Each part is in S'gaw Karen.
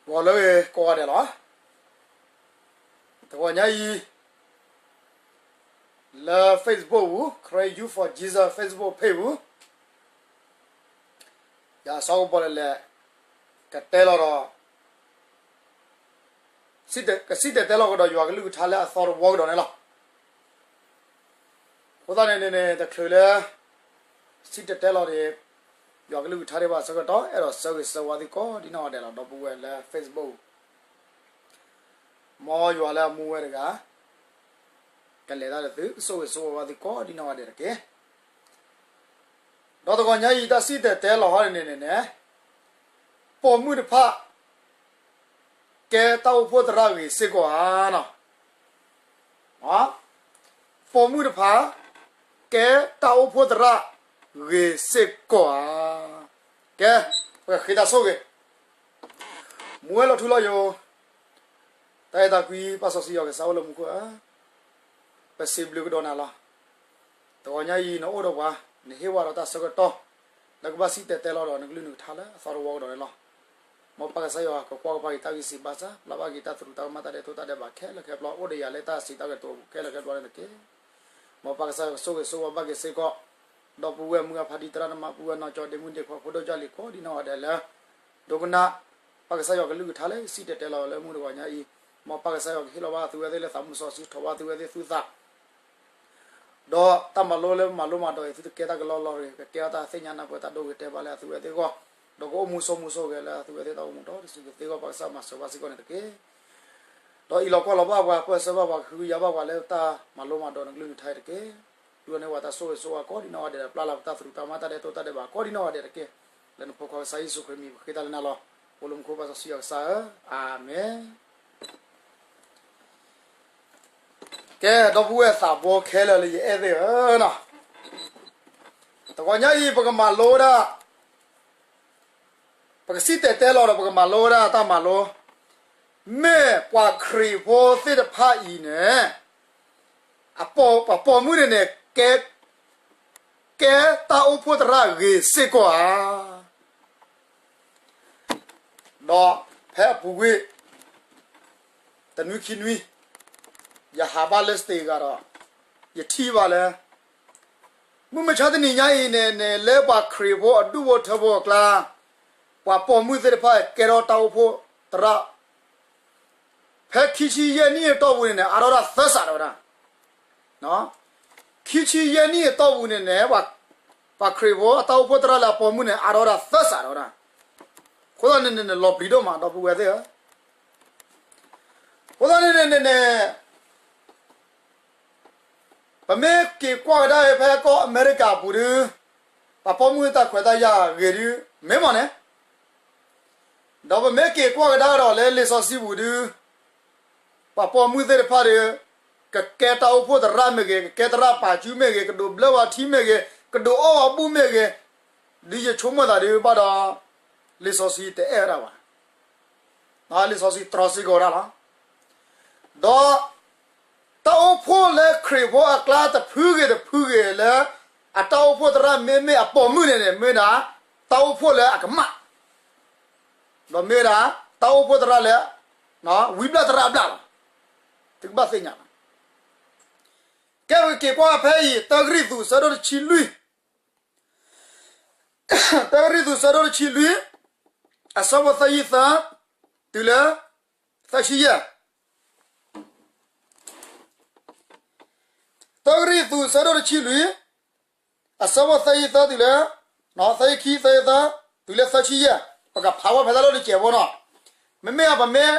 ဂီၤလၢဂ့ၤကိးဂၤဒဲးလီၤ. တဂီၤညါအံၤ လၢ Facebook ပူၤ Karen Youth for Jesus Facebook page ပူၤ ယၤစီၤကပီၤလဲၣ်လဲၣ် ကတဲလီၤဒီး ကစံၣ်တဲၤတဲလီၤကဒီး ယွၤကလုၢ်ကထါလၢအသီတဝီကဒီးန့ၣ်လီၤ. အဃိသတးန့ၣ်န့ၣ် တချုးလၢ စံၣ်တဲၤတဲလီၤန့ၣ် ယွၤကလုၢ်ကထါဒံးဘၣ်အဆၢကတီၢ် အဲၣ်ဒိးဆၢဂ့ၤဆၢဝါသုကိးဒ်နီၢ်ဂၤဒဲးလီၤ. ဒီပုၢ်ဝဲၢ်လၢ Facebook ပူၤ မ်ယွၤလၢအမူဝဲတဂၤ ကလဲၤတၢ်ဒီးသု ကဆိၣ်ဂ့ၤဆိၣ်ဝါဘၣ်သုကိးဒ်နီၢ်ဂၤဒဲးတက့ၢ်. ဒီးတဂီၤညါအံၤ တၢ်စံၣ်တဲၤတဲလီၤဟီန့ၣ်န့ၣ်န့ၣ် ပိာ်မုၣ်တဖၣ် ကဲတၢ်အိၣ်ဖှိၣ်သရၣ်ဂ့ၤစ့ၢ်ကီးဧါနီၤ. ပိာ်မုၣ်တဖၣ် ကဲတၢ်အိၣ်ဖှိၣ်သရၣ်ဂ့ၤစ့ၢ်ကီးဧါ. ကဲ ပကဃ့တၢ်ဆိၣ်ဂ့ၤ မူဝဲလီၤထူလီၤယိာ် တၢ်အဲၣ်တၢ်ကွံ ပၢ်စီဆှံယွၤကစၢ်အိၣ်လၢမူခိၣ်ဧၢ, ပစံးဘျုးကဒီးနၤလီၤ. တဂီၤညါအံၤ နအိၣ်ဒီးပှၤ နဟ့ၣ်ဝဲဒီးတၢ်ဆၢကတီၢ် လၢကဘၣ်စံၣ်တဲၤတဲလီၤဒီးနကလုၢ်နကထါလၢအသီတဝီကဒီးန့ၣ်လီၤ. မ်ပၢ်ကစၢ်ယွၤကကွၢ်ကပၤက့ၤတၢ်ဂံၢ်စၢ်ဘါစၢ် ပျၢ်ဘၣ်က့ၤတၢ်သရူးတၢ်ကမၣ်တၢ်ဒဲးတိၢ်တၢ်ဒဲးဘးခဲလၢာ်ခဲဆ့ အိၣ်ဒီးယၤလၢတၢ်စံးတၢ်ကတိၤအပူၤခဲလၢာ်ခဲဆ့န့ၣ်တက့ၢ်. မ်ပၢ်ကစၢ်ယွၤကဆိၣ်ဂ့ၤဆိၣ်ဝါဘၣ်က့ၤစ့ၢ်ကီး ဒီပုၢ်ဝဲၢ်မုၢ်အဖါတံၤ သရၣ်သမါ ပုၢ်ဝဲၢ်နီၢ်ကၠီ ဒ့မုၣ်ဒ့ခွါ ဖိဒိၣ်ကၠီလံၤကိးဒ်နီၢ်ဂၤဒဲးလၢ ဒိကနၣ် ပၢ်ကစၢ်ယွၤကလုၢ်ကထါလၢယစံၣ်တဲၤတဲလီၤလၢမုၢ်တဂီၤညါအံၤ, မ်ပၢ်ကစၢ်ယွၤကဟ့ၣ်လီၤဘၣ်သုဝဲသ့ၣ်လၢသးမုၢ်စီဆှံ ထိးဘၣ်သုဝဲသ့ၣ်သူၣ်သး ဒီးတၢ်မၤလိလၢမၤလိမၤဒိးအံၤ သုတကဲတၢ်ကလီကလီတဂ့ၤ, ကကဲထီၣ်တၢ်သ့ၣ်ညါနၢ်ပၢၢ်တၢ်ဒိဂ့ၤတဲာ်ဘၣ်လၢအသုဝဲသ့ၣ်အဂီၢ်, ဒီးကအိၣ်မူဆိးမူဆိးဂဲၤလၢအသုဝဲသ့ၣ်တၢ်အိၣ်မူဒီတစုကသ့အဂီၢ် ပၢ်ကစၢ်မၤစၢၤဘၣ်စ့ၢ်ကီးန့ၣ်တက့ၢ်. ဒီးအံးလီၤကွၢ်လီၤဘၣ်ပှၤ ပၢၢ်ဆၢဘၣ်ပှၤ ကဟုကယာ်ဘၣ်ပှၤလၢတၢ်မၤလိမၤဒိးနကလုၢ်နကထါအံၤတက့ၢ်. ဒုးန့ၢ်ဝဲတၢ်ဆိၣ်ဂ့ၤဆိၣ်ဝါကိးဒ်နီၢ်ဂၤဒဲးဒီး ပျၢ်လီၤပတၢ်သရူးတၢ်ကမၣ်တၢ်ဒဲးတိၢ်တၢ်ဒဲးဘးကိးဒ်နီၢ်ဂၤဒဲးတက့ၢ်. လၢနဖိခွါကစၢ်ယ့ၣ်ၡူးခရံာ်မံၤ ပဃ့တၢ်လၢနၤလီၤ. အိၣ်လၢမူခိၣ်ပၢ်စီဆှံယွၤကစၢ်ဧၢ, အၤမ့ၣ်. ကဲ ဒီပုၢ်ဝဲၢ်သးဘိခဲလၢာ်လၢယအဲၣ်သ့ၣ်ဧၢနီၤ, တဂီၤညါအံၤ ပကမၤလိဝဲဒၣ် ပကစံၣ်တဲၤတဲလီၤဒီး ပကမၤလိဝဲဒၣ်တၢ်မၤလိ, မ့ၢ်ပှၤခရံာ်ဖိသ့ၣ်တဖၣ်အံၤန့ၣ် အပိာ်မုၣ်န့ၣ်န့ၣ် ကဲ ကဲတၢ်အိၣ်ဖှိၣ်သရၣ်ဂ့ၤစ့ၢ်ကီးဧါ. ဒီးဖဲအပူၤကွံာ် တနွံခံနွံ ယဟးဘၣ်လၢ state ဂၤဒီး ယထံၣ်ဘၣ်လၢ မုၢ်မဆါတနံၤညါအံၤန့ၣ် န့ၣ်လၢပှၤခရံာ်ဖိအဒူၣ်ဖိထၢဖိအကျါ ပှၤပိာ်မုၣ်သ့ၣ်တဖၣ်ကဲထီၣ်တၢ်အိၣ်ဖှိၣ်သရၣ် ဖဲခံဆံယဲၢ်နံၣ်အတီၢ်ပူၤန့ၣ်န့ၣ် အါထီၣ်ဝဲဒၣ်သၢစးတဲဝဲဒၣ်. ခံဆံယဲၢ်နံၣ်အတီၢ်ပူၤန့ၣ်န့ၣ် ပှၤခရံာ်ဖိအတၢ်အိၣ်ဖှိၣ်သရၣ်လၢအပိာ်မုၣ်န့ၣ် အါထီၣ်ဝဲဒၣ်သၢစးတဲဝဲဒၣ်. အဃိသတးန့ၣ်န့ၣ် လီၤပျံၤဒိၣ်မး ဒီပုၢ်ဝဲၢ်သ့ၣ်ဧၢ. အဃိသတးန့ၣ်န့ၣ်န့ၣ် ပမ့ၢ်က့ၤကွၢ်ကဒါဖဲကီၢ်အမဲရကၤအပူၤဒီး ပှၤပိာ်မုၣ်တၢ်ခွဲးတၢ်ယာ်ဂ့ၤဒုး မ့ၢ်မးန့ၣ်, ဒီးပမ့ၢ်က့ၤကွၢ်ကဒါဒီးလၢလံာ်စီဆှံပူၤဒုး ပှၤပိာ်မုၣ်သ့ၣ်တဖၣ်ဒီး ကကဲတၢ်အိၣ်ဖှိၣ်သရၣ်မ့ၢ်ဂ့ၤ, ကကဲသရၣ်ပာ်စုမ့ၢ်ဂ့ၤ, ကဒိးဘျၢဝဲထံမ့ၢ်ဂ့ၤ, ကဒိးအီၣ်ဝဲဘူၣ်မ့ၢ်ဂ့ၤ, ဒ်ယဆိကမိၣ်သးဒုးဘၣ်ဒီး လံာ်စီဆှံတအဲၣ်ဝဲဒၣ်ဘၣ်. လံာ်စီဆှံတြီစ့ၢ်ကီးဝဲဒၣ်လီၤ. ဒီးတၢ်အိၣ်ဖှိၣ်လၢခရံာ်ဖိအကျါတဖုဂ့ၤတဖုဂ့ၤလၢ အတၢ်အိၣ်ဖှိၣ်သရၣ်မ့မ့ၢ်အပိာ်မုၣ်န့ၣ်န့ၣ် မ့ၢ်ဒၣ်တၢ်အိၣ်ဖှိၣ်လၢအကမၣ်, ဒီးမ့ၢ်ဒၣ်တၢ်အိၣ်ဖှိၣ်သရၣ်လၢ ဝံဘျၣ်သရၣ်ဘျၣ်လီၤ. သုကဘၣ်သ့ၣ်ညါလီၤ. ကဲ ပက့ၤကွၢ်ဖဲအံၤ တၢကရံၣ်သူး ဆၢဒိၣ်တဆံလွံၢ်, တၢကရံၣ်သူး ဆၢဒိၣ်တဆံလွံၢ် အဆၢဖိသၢဆံသၢ တုၤလၢ သၢဆံယဲၢ်, တၢကရံၣ်သူး ဆၢဒိၣ်တဆံလွံၢ် အဆၢဖိသၢဆံသၢတုၤလၢ သၢဆံခံ သၢဆံသၢ တုၤလၢသၢဆံယဲၢ်, ပကဖးဝဲဖဲတၢ်လီၢ်တစဲးဖိနီၤ. မ့မ့ၢ်ပမ့ၢ်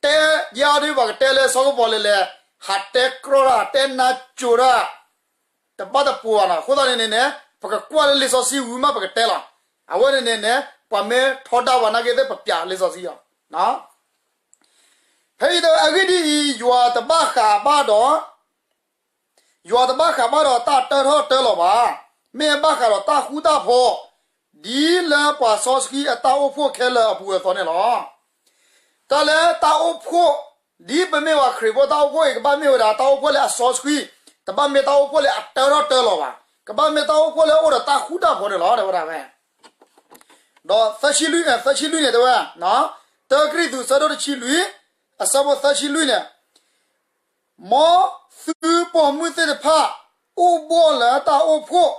တဲယါဒီး ပှၤကတဲလၢစီၤကပီၤလဲၣ်လဲၣ် ဟးတဲကြီတၢ် တဲနါကိၤတၢ် တဘၣ်တပူၤဘၣ်နီၤ. အဃိသတးန့ၣ်န့ၣ်န့ၣ် ပကကွၢ်လၢလံာ်စီဆှံဝံၤမး ပကတဲလီၤ. အဝဲန့ၣ်န့ၣ်န့ၣ် ပှၤမ့ၢ်ထီဒါပှၤနာ်က့သ့ၣ် ပပျးလံာ်စီဆှံအီၤ. ဖဲအံၤတဲဝဲ အဂ့ၢ်ဒ်အံၤ, ယွၤတဘၣ်ဃးဘၣ်ဒီး ယွၤတဘၣ်ဃးဘၣ်ဒီးတၢ်တၢထီၣ်တၢလီၤဘၣ်. မ့ၢ်ဘၣ်ဃးဒီးတၢ်ဃူတၢ်ဖိး ဒ်လၢပှၤစီဆှံအတၢ်အိၣ်ဖှိၣ်ခဲလၢာ်အပူၤအသိးန့ၣ်လီၤ. တၢ်လၢတၢ်အိၣ်ဖှိၣ် ဒ်ပမ့ၢ်ပှၤခရံာ်ဖိတၢ်အိၣ်ဖှိၣ်အံၤ ကဘၣ်မ့ၢ်ဝဲဒၣ်တၢ်အိၣ်ဖှိၣ်လၢအစီဆှံ, တဘၣ်မ့ၢ်တၢ်အိၣ်ဖှိၣ်လၢအတၢထီၣ်တၢလီၤဘၣ်, ကဘၣ်မ့ၢ်တၢ်အိၣ်ဖှိၣ်လၢအအိၣ်ဒီးတၢ်ဃူတၢ်ဖိးန့ၣ်လီၤ တဲဝဲဒၣ်ဝဲ. ဒီးသၢဆံလွံၢ်, သၢဆံလွံၢ်န့ၣ်တဲဝဲ, တ တၢကရံၣ်သူး ဆၢဒိၣ်တဆံလွံၢ် အဆၢဖိသၢဆံလွံၢ်န့ၣ်, မ်သုပိာ်မုၣ်သ့ၣ်တဖၣ် အိၣ်ဘှီၣ်လၢတၢ်အိၣ်ဖှိၣ်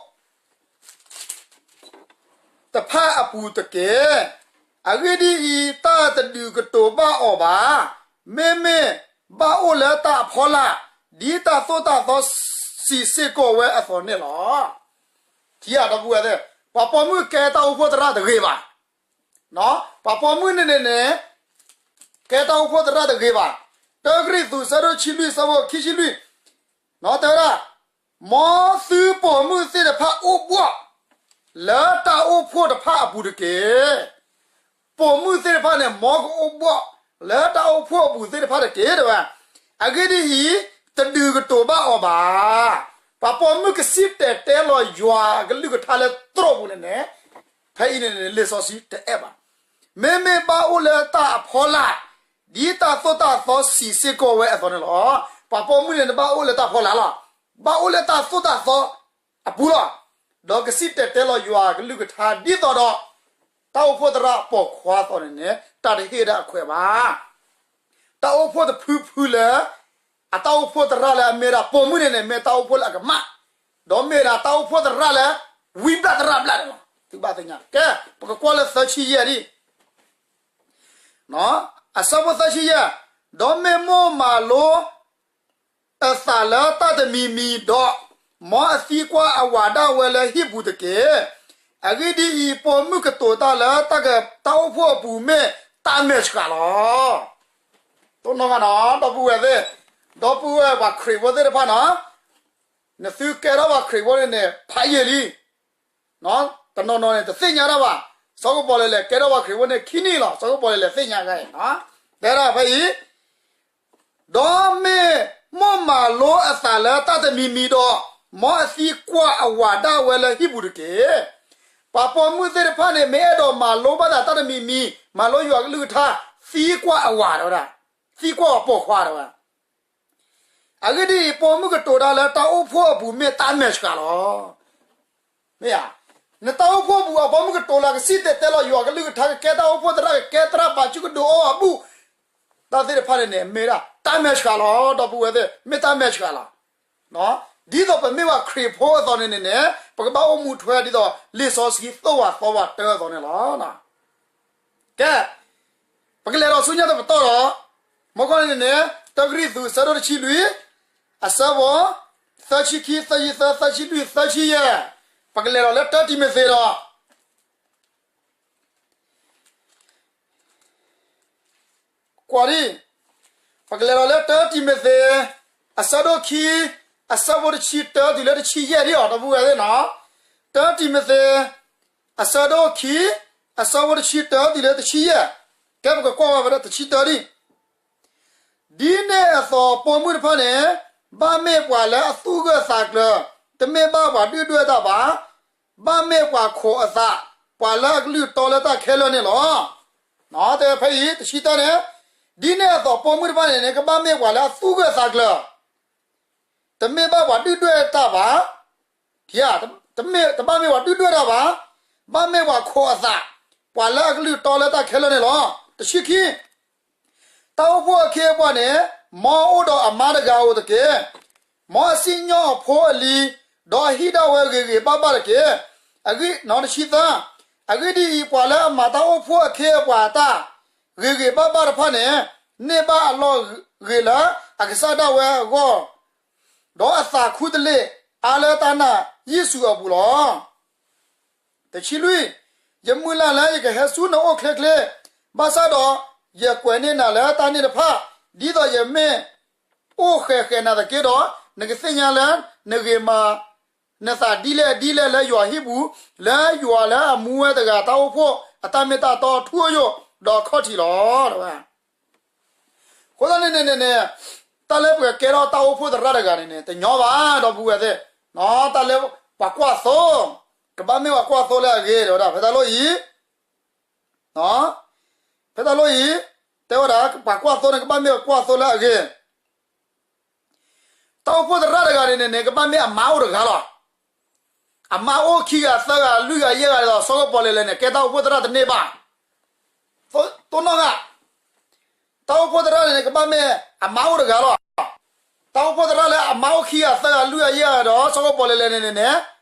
တဖၣ်အပူၤတက့ၢ်. အဂ့ၢ်ဒ်အံၤ, တၢ်တဒုးကတိၤဘၣ်အီၤဘၣ်. မ့မ့ၢ်ဘၣ်အိၣ်လၢတၢ်အဖီလာ်, ဒ်တၢ်သိၣ်တၢ်သီစံးစ့ၢ်ကီးဝဲအသိးန့ၣ်လီၤ. ထံၣ်ဧါ ဒီပုၢ်ဝဲၢ်သ့ၣ်, ပှၤပိာ်မုၣ်ကဲတၢ်အိၣ်ဖှိၣ်သရၣ်တဂ့ၤဘၣ်. ပှၤပိာ်မုၣ်န့ၣ်န့ၣ်န့ၣ် ကဲတၢ်အိၣ်ဖှိၣ်သရၣ်တဂ့ၤဘၣ်. တၢကရံၣ်သူး ဆၢဒိၣ်တဆံလွံၢ် ဆၢဖိခံဆံလွံၢ် တဲဝဲဒၣ်, မ်သုပိာ်မုၣ်သ့ၣ်တဖၣ်အိၣ်ဘှီၣ် လၢတၢ်အိၣ်ဖှိၣ်တဖၣ်အပူၤတက့ၢ်. ပိာ်မုၣ်သ့ၣ်တဖၣ်န့ၣ် မ်ကအိၣ်ဘှီၣ် လၢတၢ်အိၣ်ဖှိၣ်အပူၤသ့ၣ်တဖၣ်တက့ၢ် တဲဝဲ. အဂ့ၢ်ဒ်အံၤ, တဒုးကတိၤဘၣ်အီၤဘၣ်. ပှၤပိာ်မုၣ်ကစံၣ်တဲၤတဲလီၤယွၤအကလုၢ်ကထါလၢသရိာ်ပူၤန့ၣ်န့ၣ်, ဖဲအံၤန့ၣ်န့ၣ် လံာ်စီဆှံတအဲၣ်ဘၣ်. မ့မ့ၢ်ဘၣ်အိၣ်လၢတၢ်အဖီလာ်, ဒ်တၢ်သိၣ်တၢ်သီစံးစ့ၢ်ကီးဝဲအသိးန့ၣ်လီၤ. ပှၤပိာ်မုၣ်န့ၣ် နဘၣ်အိၣ်လၢတၢ်ဖီလာ်လီၤ. ဘၣ်အိၣ်လၢတၢ်သိၣ်တၢ်သီအပူၤလီၤ. ဒီးကစံၣ်တဲၤတဲလီၤယွၤအကလုၢ်ကထါဒ်သိးဒီး တၢ်အိၣ်ဖှိၣ်သရၣ်ပိာ်ခွါအသိးန့ၣ်န့ၣ် တၢ်တဟ့ၣ်ဒၣ်အခွဲးဘၣ်. တၢ်အိၣ်ဖှိၣ်တဖုဖုလၢ အတၢ်အိၣ်ဖှိၣ်သရၣ်လၢအမ့ၢ်ဒၣ်ပိာ်မုၣ်န့ၣ်န့ၣ် မ့ၢ်တၢ်အိၣ်ဖှိၣ်လၢအကမၣ်, ဒီးမ့ၢ်ဒၣ်တၢ်အိၣ်ဖှိၣ်သရၣ်လၢ ဝံဘျၣ်သရၣ်ဘျၣ်န့ၣ်လီၤ. သုဘၣ်သ့ၣ်ညါ, ကဲ, ပကကွၢ်လၢသၢဆံယဲၢ်ဒံး အဆၢဖိသၢဆံယဲၢ်, ဒီးမ့ၢ်မိၢ်မၤလိ အသးလၢတၢ်တမံၤမံၤဒီး, မ်အသံကွၢ်အဝၤဒၣ်ဝဲလၢဟံၣ်ပူၤတက့ၢ်. အဂ့ၢ်ဒ်အံၤ, ပိာ်မုၣ်ကတိၤတၢ်လၢတၢ်အိၣ်ဖှိၣ်အပူၤမ့ၢ်တၢ်မဲာ်ဆှးလီၤ. တိၢ်နီၣ်ဂၤနီၤ ဒီပုၢ်ဝဲၢ်သ့ၣ်, ဒီပုၢ်ဝဲၢ်ပှၤခရံာ်ဖိသ့ၣ်တဖၣ်နီၤ, နသုကဲထီၣ်ပှၤခရံာ်ဖိန့ၣ်န့ၣ် ဖးယံာ်လံ တနီၤနီၤန့ၣ် တသ့ၣ်ညါတၢ်ဘၣ်. စီၤကပီၤလဲၣ်လဲၣ် ကဲထီၣ်ပှၤခရံာ်ဖိန့ၣ်ခံနံၣ်လီၤ. စီၤကပီၤလဲၣ်လဲၣ်သ့ၣ်ညါဂၤအံၤ, တဲဒၣ်ဖဲအံၤ, ဒီးမ့ၢ်မိၢ်မၤလိအသးလၢတၢ်တမံၤမံၤဒီး, မ်အသံကွၢ်အဝၤဒၣ်ဝဲလၢဟံၣ်ပူၤတက့ၢ်. ပှၤပိာ်မုၣ်သ့ၣ်တဖၣ်န့ၣ် မ့ၢ်အဲၣ်ဒိးမၤလိဘၣ်သးတၢ်တမံၤမံၤ, မၤလိယွၤကလုၢ်ကထါ, သံကွၢ်အဝၤတဲဝဲဒၣ်, သံကွၢ်အပိာ်ခွါတဲဝဲ အဂ့ၢ်ဒ်အံၤ, ပိာ်မုၣ်ကတိၤတၢ်လၢတၢ်အိၣ်ဖှိၣ်အပူၤမ့ၢ်တၢ်မဲာ်ဆှးလီၤ. မ့ၢ်ဧါ, နတၢ်အိၣ်ဖှိၣ်အပူၤ အပိာ်မုၣ်ကတိၤလၢကစံၣ်တဲၤတဲလီၤယွၤကလုၢ်ကထါ ကကဲတၢ်အိၣ်ဖှိၣ်သရၣ် ကကဲသရၣ်ဘၣ် စုကဒိးအီၣ်အဘူၣ်, တၢ်သ့ၣ်တဖၣ်န့ၣ်န့ၣ် မ့ၢ်ဒၣ်တၢ်မဲာ်ဆှးလီၤ. ဒီပုၢ်ဝဲၢ်သ့ၣ် မ့ၢ်တၢ်မဲာ်ဆှးလီၤ. ဒ်သိးပမ့ၢ်ပှၤခရံာ်ဖိအသိးန့ၣ်န့ၣ်န့ၣ် ပကဘၣ်အိၣ်မူထွဲဒ်သိးလံာ်စီဆှံသိၣ်ဝၤသီဝၤတၢအသိးန့ၣ်လီၤ. ကဲ, ပကလဲၤဒီးဆူညါတပတီၢ်ဒီး, မ့ၢ်ခီန့ၣ်န့ၣ်, တၢကရံၣ်သူး ဆၢဒိၣ်တဆံလွံၢ်, အဆၢဖိ, သၢဆံခံ, သၢဆံသၢ, သၢဆံလွံၢ်, သၢဆံယဲၢ်, ပကလဲၤဒီးလၢတၢတံၤမသ့းဒီး ကွၢ်ဒံး, ပကလဲၤဒီးလၢတၢတံၤမသ့း, အဆၢဒိၣ်ခံ, အဆၢဖိတဆံတၢတုၤလၢတဆံယဲၢ်ဒံးအီၤ ဒီပုၢ်ဝဲၢ်သ့ၣ်နီၤ, တၢတံၤမသ့း, အဆၢဒိၣ်ခံ, အဆၢဖိတဆံတၢတုၤလၢတဆံယဲၢ်, ကဲပကကွၢ်ဝဲဖဲဒၣ်တဆံတၢဒံး ဒ်န့ၣ်အသိးပိာ်မုၣ်တဖၣ်န့ၣ်, ဘၣ်မ့ၢ်ပှၤလၢအသူၣ်ဂၢၢ်သးကျၢၤ, တမ့ၢ်ဘၣ်ပှၤဒုၣ်ဒွဲၣ်တၢ်ဘၣ်, ဘၣ်မ့ၢ်ပှၤခိးအသး, ပှၤလၢအကလုၢ်တီလၢတၢ်ခဲလၢာ်န့ၣ်လီၤ. တဲဖဲအံၤ တဆံတၢန့ၣ်, ဒ်န့ၣ်အသိးပိာ်မုၣ်တဖၣ်န့ၣ်န့ၣ် ကဘၣ်မ့ၢ်ပှၤလၢအသူၣ်ဂၢၢ်သးကျၢၤ, တမ့ၢ်ဘၣ်ပှၤဒုၣ်ဒွဲၣ်တၢ်ဘၣ်, တဘၣ်မ့ၢ်ပှၤဒုၣ်ဒွဲၣ်တၢ်ဘၣ်, ဘၣ်မ့ၢ်ပှၤခိးအသး, ပှၤလၢအကလုၢ်တီလၢတၢ်ခဲလၢာ်န့ၣ်လီၤ. တဆံခံ, တၢ်အိၣ်ဖှိၣ်အခ့အပှၤန့ၣ်, မ်အအိၣ်ဒီးအမါတဂၤဧိၤတက့ၢ်. မ်အစံၣ်ညီၣ်အဖိအလံၤ, ဒီးအဟံၣ်ဒၣ်ဝဲဂ့ၤဂ့ၤဘၣ်ဘၣ်တက့ၢ်. အဂ့ၢ်, တဆံသၢ, အဂ့ၢ်ဒ်အံၤ, ပှၤလၢအမၤတၢ်အိၣ်ဖှိၣ်အခ့အပှၤအတၢ်, ဂ့ၤဂ့ၤဘၣ်ဘၣ်တဖၣ်န့ၣ်, န့ၢ်ဘၣ်အလီၢ်ဂ့ၤလၢအကစၢ်ဒၣ်ဝဲအဂီၢ်, ဒီးအသးခူတလ့ၢ်အါလၢတၢ်နာ်ယ့ၣ်ၡူးအပူၤလီၤ. တဆံလွံၢ်, ယမုၢ်လၢ်လၢယကဟဲဆူနအိၣ်ချ့ချ့, ဘၣ်ဆၣ်ဒီးယကွဲးန့ၢ်နၤလၢတၢ်န့ၣ်တဖၣ်, ဒ်သိးယမ့ၢ်အိၣ်ဃဲၤဃဲၤနၤသက့ဒီး, နကသ့ၣ်ညါလၢနဂ့ၤမၤနသးဒ်လဲၣ်ဒ်လဲၣ်လၢယွၤဟံၣ်ပူၤ, လၢယွၤလၢအမူဝဲတဂၤတၢ်အိၣ်ဖှိၣ်အတၢ်မ့ၢ်တၢ်တီထူအယိာ်, ဒီးခီၣ်ထံးလီၤ. အဃိသတးန့ၣ်န့ၣ်န့ၣ်, တၢ်လၢပကကဲထီၣ်တၢ်အိၣ်ဖှိၣ်သရၣ်တဂၤန့ၣ်န့ၣ် တညီဘၣ် ဒီပုၢ်ဝဲၢ်သ့ၣ်, တၢ်လၢပှၤကွၢ်သိ, ကဘၣ်မ့ၢ်ပှၤကွၢ်သိလၢအဂ့ၤ တဲဝဲဒၣ် ဖဲတၢ်လိၣ်အံၤ, ဖဲတၢ်လိၣ်အံၤ, တဲဝဲဒၣ် ပှၤကွၢ်သိန့ၣ် ကဘၣ်မ့ၢ်ပှၤကွၢ်သိလၢအဂ့ၤ တၢ်အိၣ်ဖှိၣ်သရၣ်တဂၤန့ၣ်န့ၣ်န့ၣ် ကဘၣ်မ့ၢ်အမါအိၣ်တဂၤလီၤ. အမါအိၣ်ခံဂၤသၢဂၤလွံၢ်ဂၤယဲၢ်ဂၤဒီး စီၤကပီၤလဲၣ်လဲၣ်န့ၣ် ကဲတၢ်အိၣ်ဖှိၣ်သရၣ်တန့ၢ်ဘၣ်. တိၢ်နီၣ်ဂၤ, တၢ်အိၣ်ဖှိၣ်သရၣ်န့ၣ်န့ၣ် ကဘၣ်မ့ၢ်အမါအိၣ်တဂၤလီၤ. တၢ်အိၣ်ဖှိၣ်သရၣ်လၢအမါအိၣ်ခံဂၤသၢဂၤလွံၢ်ဂၤယဲၢ်ဂၤဒီး စီၤကပီၤလဲၤလဲၤန့ၣ်န့ၣ်န့ၣ်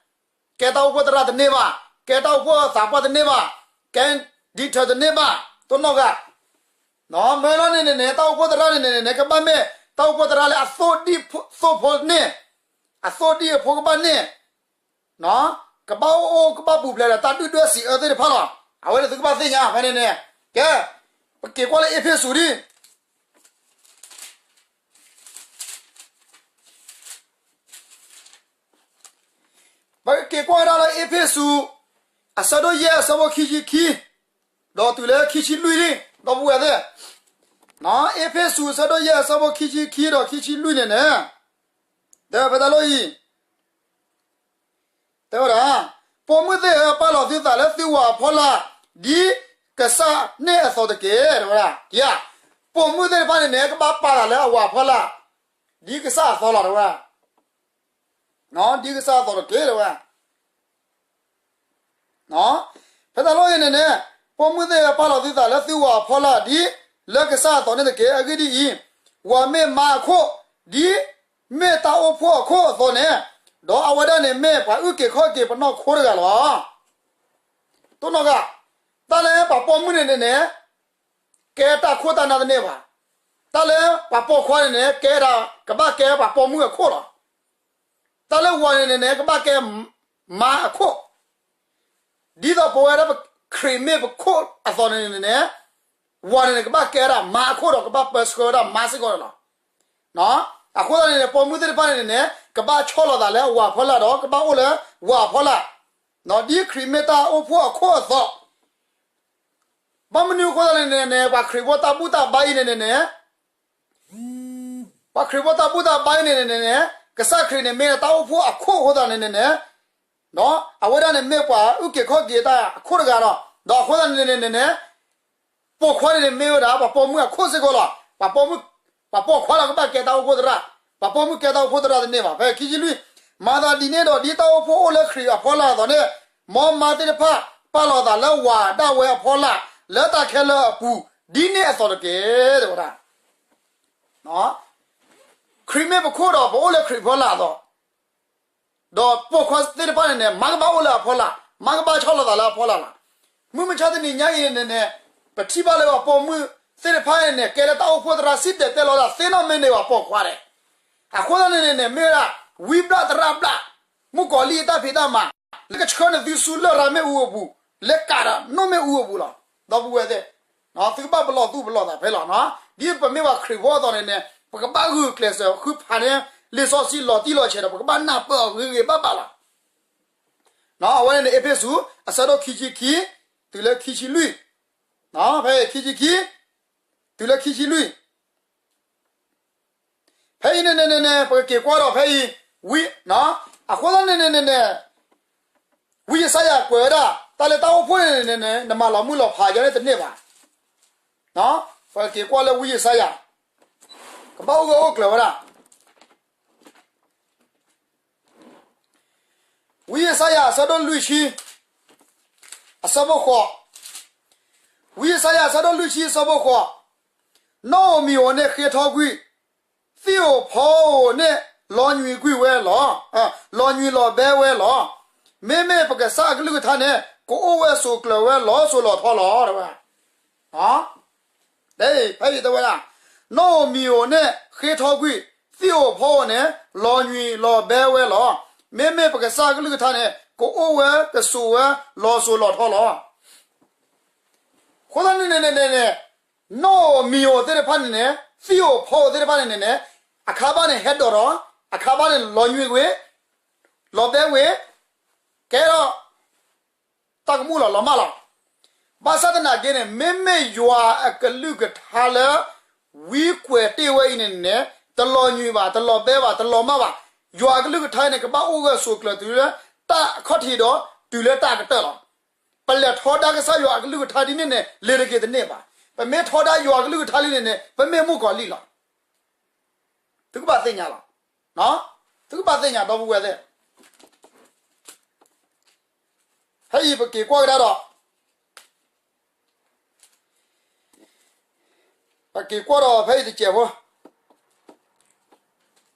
ကဲတၢ်အိၣ်ဖှိၣ်သရၣ်တန့ၢ်ဘၣ်, ကဲတၢ်အိၣ်ဖှိၣ်သးပှၢ်တန့ၢ်ဘၣ်, ကဲ ဒံထၢၣ်တန့ၢ်ဘၣ်, တိၢ်နီၣ်ဂၤ မ့ၢ်လီၤန့ၣ်န့ၣ်န့ၣ် တၢ်အိၣ်ဖှိၣ်သရၣ်န့ၣ်န့ၣ်န့ၣ် ကဘၣ်မ့ၢ်တၢ်အိၣ်ဖှိၣ်သရၣ်လၢအသိၣ်ဒံၣ်သိၣ်ဖိန့ၣ်, အသိၣ်ဒံၣ်အဖိကဘၣ်န့ၣ်, ကဘၣ်အိၣ်အိၣ်ကဘၣ်ပူၤဖျဲးဒီးတၢ်ဒုၣ်ဒွဲၣ်စံးအၢသ့ၣ်တဖၣ်လီၤ. အဝဲန့ၣ်သုကဘၣ်သ့ၣ်ညါဖဲန့ၣ်န့ၣ်, ကဲ, ပက့ၤကွၢ်လၢအ့းဖ့းစူးဒံး ပကက့ၤကွၢ်ဝဲဒၣ်လၢအ့းဖ့းစူး အဆၢဒိၣ်ယဲၢ်အဆၢဖိခံဆံခံ, ဒီးတုၤလၢခံဆံလွံၢ်လံ, ဒီပုၢ်ဝဲၢ်သ့ၣ်, အ့းဖ့းစူးအဆၢဒိၣ်ယဲၢ်အဆၢဖိခံဆံခံဒီးခံဆံလွံၢ်န့ၣ်န့ၣ်, တဲဖဲတၢ်လီၢ်အံၤ တဲဝဲဒၣ်, ပိာ်မုၣ်သ့ၣ်ဧၢ, ပာ်လီၤသုသးလၢသုဝၤအဖီလာ် ဒ်ကစၢ်န့ၣ်အသိးတက့ၢ်. တဲဝဲဒၣ်, ပိာ်မုၣ်သ့ၣ်တဖၣ်န့ၣ်န့ၣ် ကဘၣ်ပာ်သးလၢအဝၤအဖီလာ် ဒ်ကစၢ်အသိးလီၤ တဲဝဲ, ဒ်ကစၢ်အသိးတက့ၢ် တဲဝဲ. ဖဲတၢ်လီၢ်အံၤန့ၣ်န့ၣ်, ပိာ်မုၣ်သ့ၣ်ဧၢ, ပာ်လီၤသုသးလၢသုဝၤအဖီလာ် ဒ်လၢကစၢ်အသိးန့ၣ်တက့ၢ်. အဂ့ၢ်ဒ်အံၤ, ဝၤမ့ၢ်မါအခိၣ်, ဒ်မ့ၢ်တၢ်အိၣ်ဖှိၣ်အခိၣ်အသိးန့ၣ်, ဒီးအဝဲဒၣ်န့ၣ်မ့ၢ်ပှၤအုၣ်က့ၤခီၣ်က့ၤပနီၢ်ခိတဂၤလီၤ. တိၢ်နီၣ်ဂၤ, တၢ်လၢပှၤပိာ်မုၣ်န့ၣ်န့ၣ်န့ၣ် ကဲတၢ်ခိၣ်တၢ်နၢ်တန့ၢ်ဘၣ်. တၢ်လၢပှၤပိာ်ခွါန့ၣ်န့ၣ် ကဲဒၣ် ကဘၣ်ကဲပှၤပိာ်မုၣ်အခိၣ်လီၤ. တၢ်လၢဝၤန့ၣ်န့ၣ်န့ၣ် ကဘၣ်ကဲမါအခိၣ်, ဒ်သိးပဝဲဒၣ်ပခရံာ်မ့ၢ်ပခိၣ်အသိးန့ၣ်န့ၣ်န့ၣ်, ဝၤန့ၣ်န့ၣ် ကဘၣ်ကဲဒၣ်မါအခိၣ်ဒီးကဘၣ်ပၢဆှၢဝဲဒၣ်မါစ့ၢ်ကီးန့ၣ်လီၤ. အဃိသတးန့ၣ်န့ၣ် ပိာ်မုၣ်သ့ၣ်တဖၣ်န့ၣ်န့ၣ်န့ၣ် ကဘၣ်ဆီၣ်လီၤသးလၢအဝၤအဖီလာ်ဒီး ကဘၣ်အိၣ်လၢဝၤအဖီလာ်, ဒ်ခရံာ်မ့ၢ်တၢ်အိၣ်ဖှိၣ်အခိၣ်အသိး ဘၣ်မနုၤအဃိသတးန့ၣ်န့ၣ်န့ၣ် ပှၤခရံာ်ဖိတၢ်ဘူၣ်တၢ်ဘါအံၤန့ၣ်န့ၣ်န့ၣ်, ပှၤခရံာ်ဖိတၢ်ဘူၣ်တၢ်ဘါအံၤန့ၣ်န့ၣ်န့ၣ်, ကစၢ်ခရံာ်န့ၣ်မ့ၢ်တၢ်အိၣ်ဖှိၣ်အခိၣ်အဃိသတးန့ၣ်န့ၣ်န့ၣ်, အဝဲဒၣ်န့ၣ်မ့ၢ်ပှၤအုၣ်က့ၤခီၣ်က့ၤတၢ်အခိၣ်တဂၤဒီး, ဒီးအဃိသတးန့ၣ်န့ၣ်န့ၣ်န့ၣ် ပိာ်ခွါန့ၣ်န့ၣ်မ့ၢ်ဝဲဒၣ် ပှၤပိာ်မုၣ်အခိၣ်စ့ၢ်ကီးလီၤ. ပှၤပိာ်မုၣ်, ပှၤပိာ်ခွါလီၤကဘၣ်ကဲတၢ်အိၣ်ဖှိၣ်သရၣ်, ပှၤပိာ်မုၣ်ကဲတၢ်အိၣ်ဖှိၣ်သရၣ်တန့ၢ်ဘၣ်. ဖဲခံဆံလွံၢ်, မၤသးဒ်န့ၣ်ဒီး ဒ်တၢ်အိၣ်ဖှိၣ်အိၣ်လၢခရံာ်အဖီလာ်အသိးန့ၣ်, မ်မါသ့ၣ်တဖၣ် ပာ်လီၤသးလၢဝၤဒၣ်ဝဲအဖီလာ် လၢတၢ်ခဲလၢာ်အပူၤ ဒ်န့ၣ်အသိးတက့ၢ် တဲဝဲဒၣ်. ခရံာ်မ့ၢ်ပခိၣ်ဒီး ပအိၣ်လၢခရံာ်အဖီလာ်အသိး, ဒီးပိာ်ခွါသ့ၣ်တဖၣ်န့ၣ်န့ၣ် မါကဘၣ်အိၣ်လၢအဖီလာ်, မါကဘၣ်ဆီၣ်လီၤသးလၢအဖီလာ်လီၤ. မုၢ်မဆါတနံၤညါအံၤန့ၣ်န့ၣ်, ပထံၣ်ဘၣ်လၢပှၤပိာ်မုၣ်သ့ၣ်တဖၣ်န့ၣ်န့ၣ် ကဲလၢတၢ်အိၣ်ဖှိၣ်သရၣ်စံၣ်တဲၤတဲလီၤတၢ်သ့နီၣ်မ့ၢ်န့ၢ်ပှၤပိာ်ခွါဒီး, အဃိသတးန့ၣ်န့ၣ်န့ၣ် မ့ၢ်ဝဲဒၣ် ဝံဘျၣ်သရၣ်ဘျၣ် မုၣ်ကီၤလံၢ်အတၢ်ဖံးတၢ်မၤ လၢကဆှၢန့ၢ်သုဆူလရာ်မ့ၣ်အူအပူၤ, လၢကးဒီးနိၣ်မ့ၣ်အူအပူၤလီၤ. ဒီပုၢ်ဝဲၢ်သ့ၣ်, သုကဘၣ်ပလီၢ်သူၣ်ပလီၢ်သးဖဲလီၤ. ဒ်ပမ့ၢ်ပှၤခရံာ်ဖိအသိးန့ၣ်န့ၣ် ပကဘၣ်ဂုာ်ကျဲးစၢးဃုဖးန့ၢ် လံာ်စီဆှံလီၤတံၢ်လီၤဆဲးဒီး ပကဘၣ်နၢ်ပၢၢ်အီၤဂ့ၤဂ့ၤဘၣ်ဘၣ်လီၤ. အဝဲန့ၣ်န့ၣ် အ့းဖ့းစူး အဆၢဒိၣ်ခံဆံခံ, တုၤလၢခံဆံလွံၢ်, ဖဲအံၤခံဆံခံ, တုၤလၢခံဆံလွံၢ် ဖဲအံၤန့ၣ်န့ၣ်န့ၣ် ပကက့ၤကွၢ်ဒီးဖဲအံၤ, ဝံ, အဃိသတးန့ၣ်န့ၣ်န့ၣ်, ဝံယၡါယၤကွဲးဝဲဒၣ် တၢ်လၢတၢ်အိၣ်ဖှိၣ်န့ၣ်န့ၣ်န့ၣ် နမၤလီၤမုၢ်လီၤဖးယၤန့ၣ်တန့ၢ်ဘၣ်. ပကက့ၤကွၢ်လၢဝံယၡါယၤ, ကဘၣ်အိၣ်ဂၢၢ်အိၣ်ကျၢၤဝဲဒၣ် ဝံယၡါယၤအဆၢဒိၣ်လွံၢ်ဆံ, အဆၢဖိဃိး, ဝံယၡါယၤအဆၢဒိၣ်လွံၢ်ဆံအဆၢဖိဃိး, နီၣ်ဧိၤမံၤဧိၤန့ၣ်ဃ့ထီကွံာ်, သံၣ်ဧိၤဖီဧိၤန့ၣ် လီၤညွံၤကွံာ်ဝဲလီၤ, လီၤညွံၤလီၤဘဲဝဲလီၤ. မ့မ့ၢ်ပကစၢ်အကလုၢ်ကထါန့ၣ် ကအိၣ်ဝဲစိၤကျၢၤဝဲလီၤစိၤလီၤထီလီၤ တဲဝဲ ဖဲအံၤတဲဝဲဒၣ်, နီၣ်ဧိၤမံၤဧိၤန့ၣ်ဃ့ထီကွံာ်, သံၣ်ဧိၤဖီဧိၤန့ၣ် လီၤညွံၤလီၤဘဲဝဲလီၤ. မ့မ့ၢ်ပကစၢ်အကလုၢ်ကထါန့ၣ် ကအိၣ်ဝဲကစိၤဝဲလီၤစိၤလီၤထီလီၤ. အဃိသတးန့ၣ်န့ၣ်န့ၣ်, နီၣ်ဧိၤမံၤဧိၤသ့ၣ်တဖၣ်န့ၣ်န့ၣ်, သံၣ်ဧိၤဖီဧိၤသ့ၣ်တဖၣ်န့ၣ်န့ၣ်န့ၣ်, အခါဘၣ်န့ၣ်ဟဲဒိးထီၣ်, အခါဘၣ်န့ၣ်လီၤညွံၤကွံာ်, လီၤဘဲကွံာ်, ကဲထီၣ် တၢ်ကမူၣ်လီၤ လီၤမၢ်လီၤ. ဘၣ်ဆၣ်သနာ်က့န့ၣ် မ့မ့ၢ်ယွၤအကလုၢ်ကထါလၢ ဝံကွဲးတ့ၢ်ဝဲအံၤန့ၣ်န့ၣ်, တလီၤညွံၤဘၣ်, တလီၤဘဲဘၣ်, တလီၤမၢ်ဘၣ်. ယွၤအကလုၢ်ကထါန့ၣ် ကဘၣ်အိၣ်ဂၢၢ်ဆိးကျၢၤတုၤလၢတၢ်အခီၣ်ထံးဒီးတုၤလၢတၢ်အကတၢၢ်လီၤ. ပလဲၤထီဒါကစၢ်ယွၤအကလုၢ်ကထါဒ်န့ၣ်န့ၣ် လ့ၤတက့ၤတန့ၢ်ဘၣ်. ပမ့ၢ်ထီဒါယွၤအကလုၢ်ကထါလံန့ၣ်န့ၣ် ပမ့ၢ်မုၣ်ကီၤလံၢ်လီၤ. သုကဘၣ်သ့ၣ်ညါလီၤ. သုကဘၣ်သ့ၣ်ညါ ဒီပုၢ်ဝဲၢ်သ့ၣ်, ဖဲအံၤပက့ၤကွၢ်ကဒါဒီး ဝံယၡါယၤအဆၢဒိၣ်လွံၢ်ဆံ, ပက့ၤကွၢ်ဒီးဖဲအံၤတစဲးဖိ,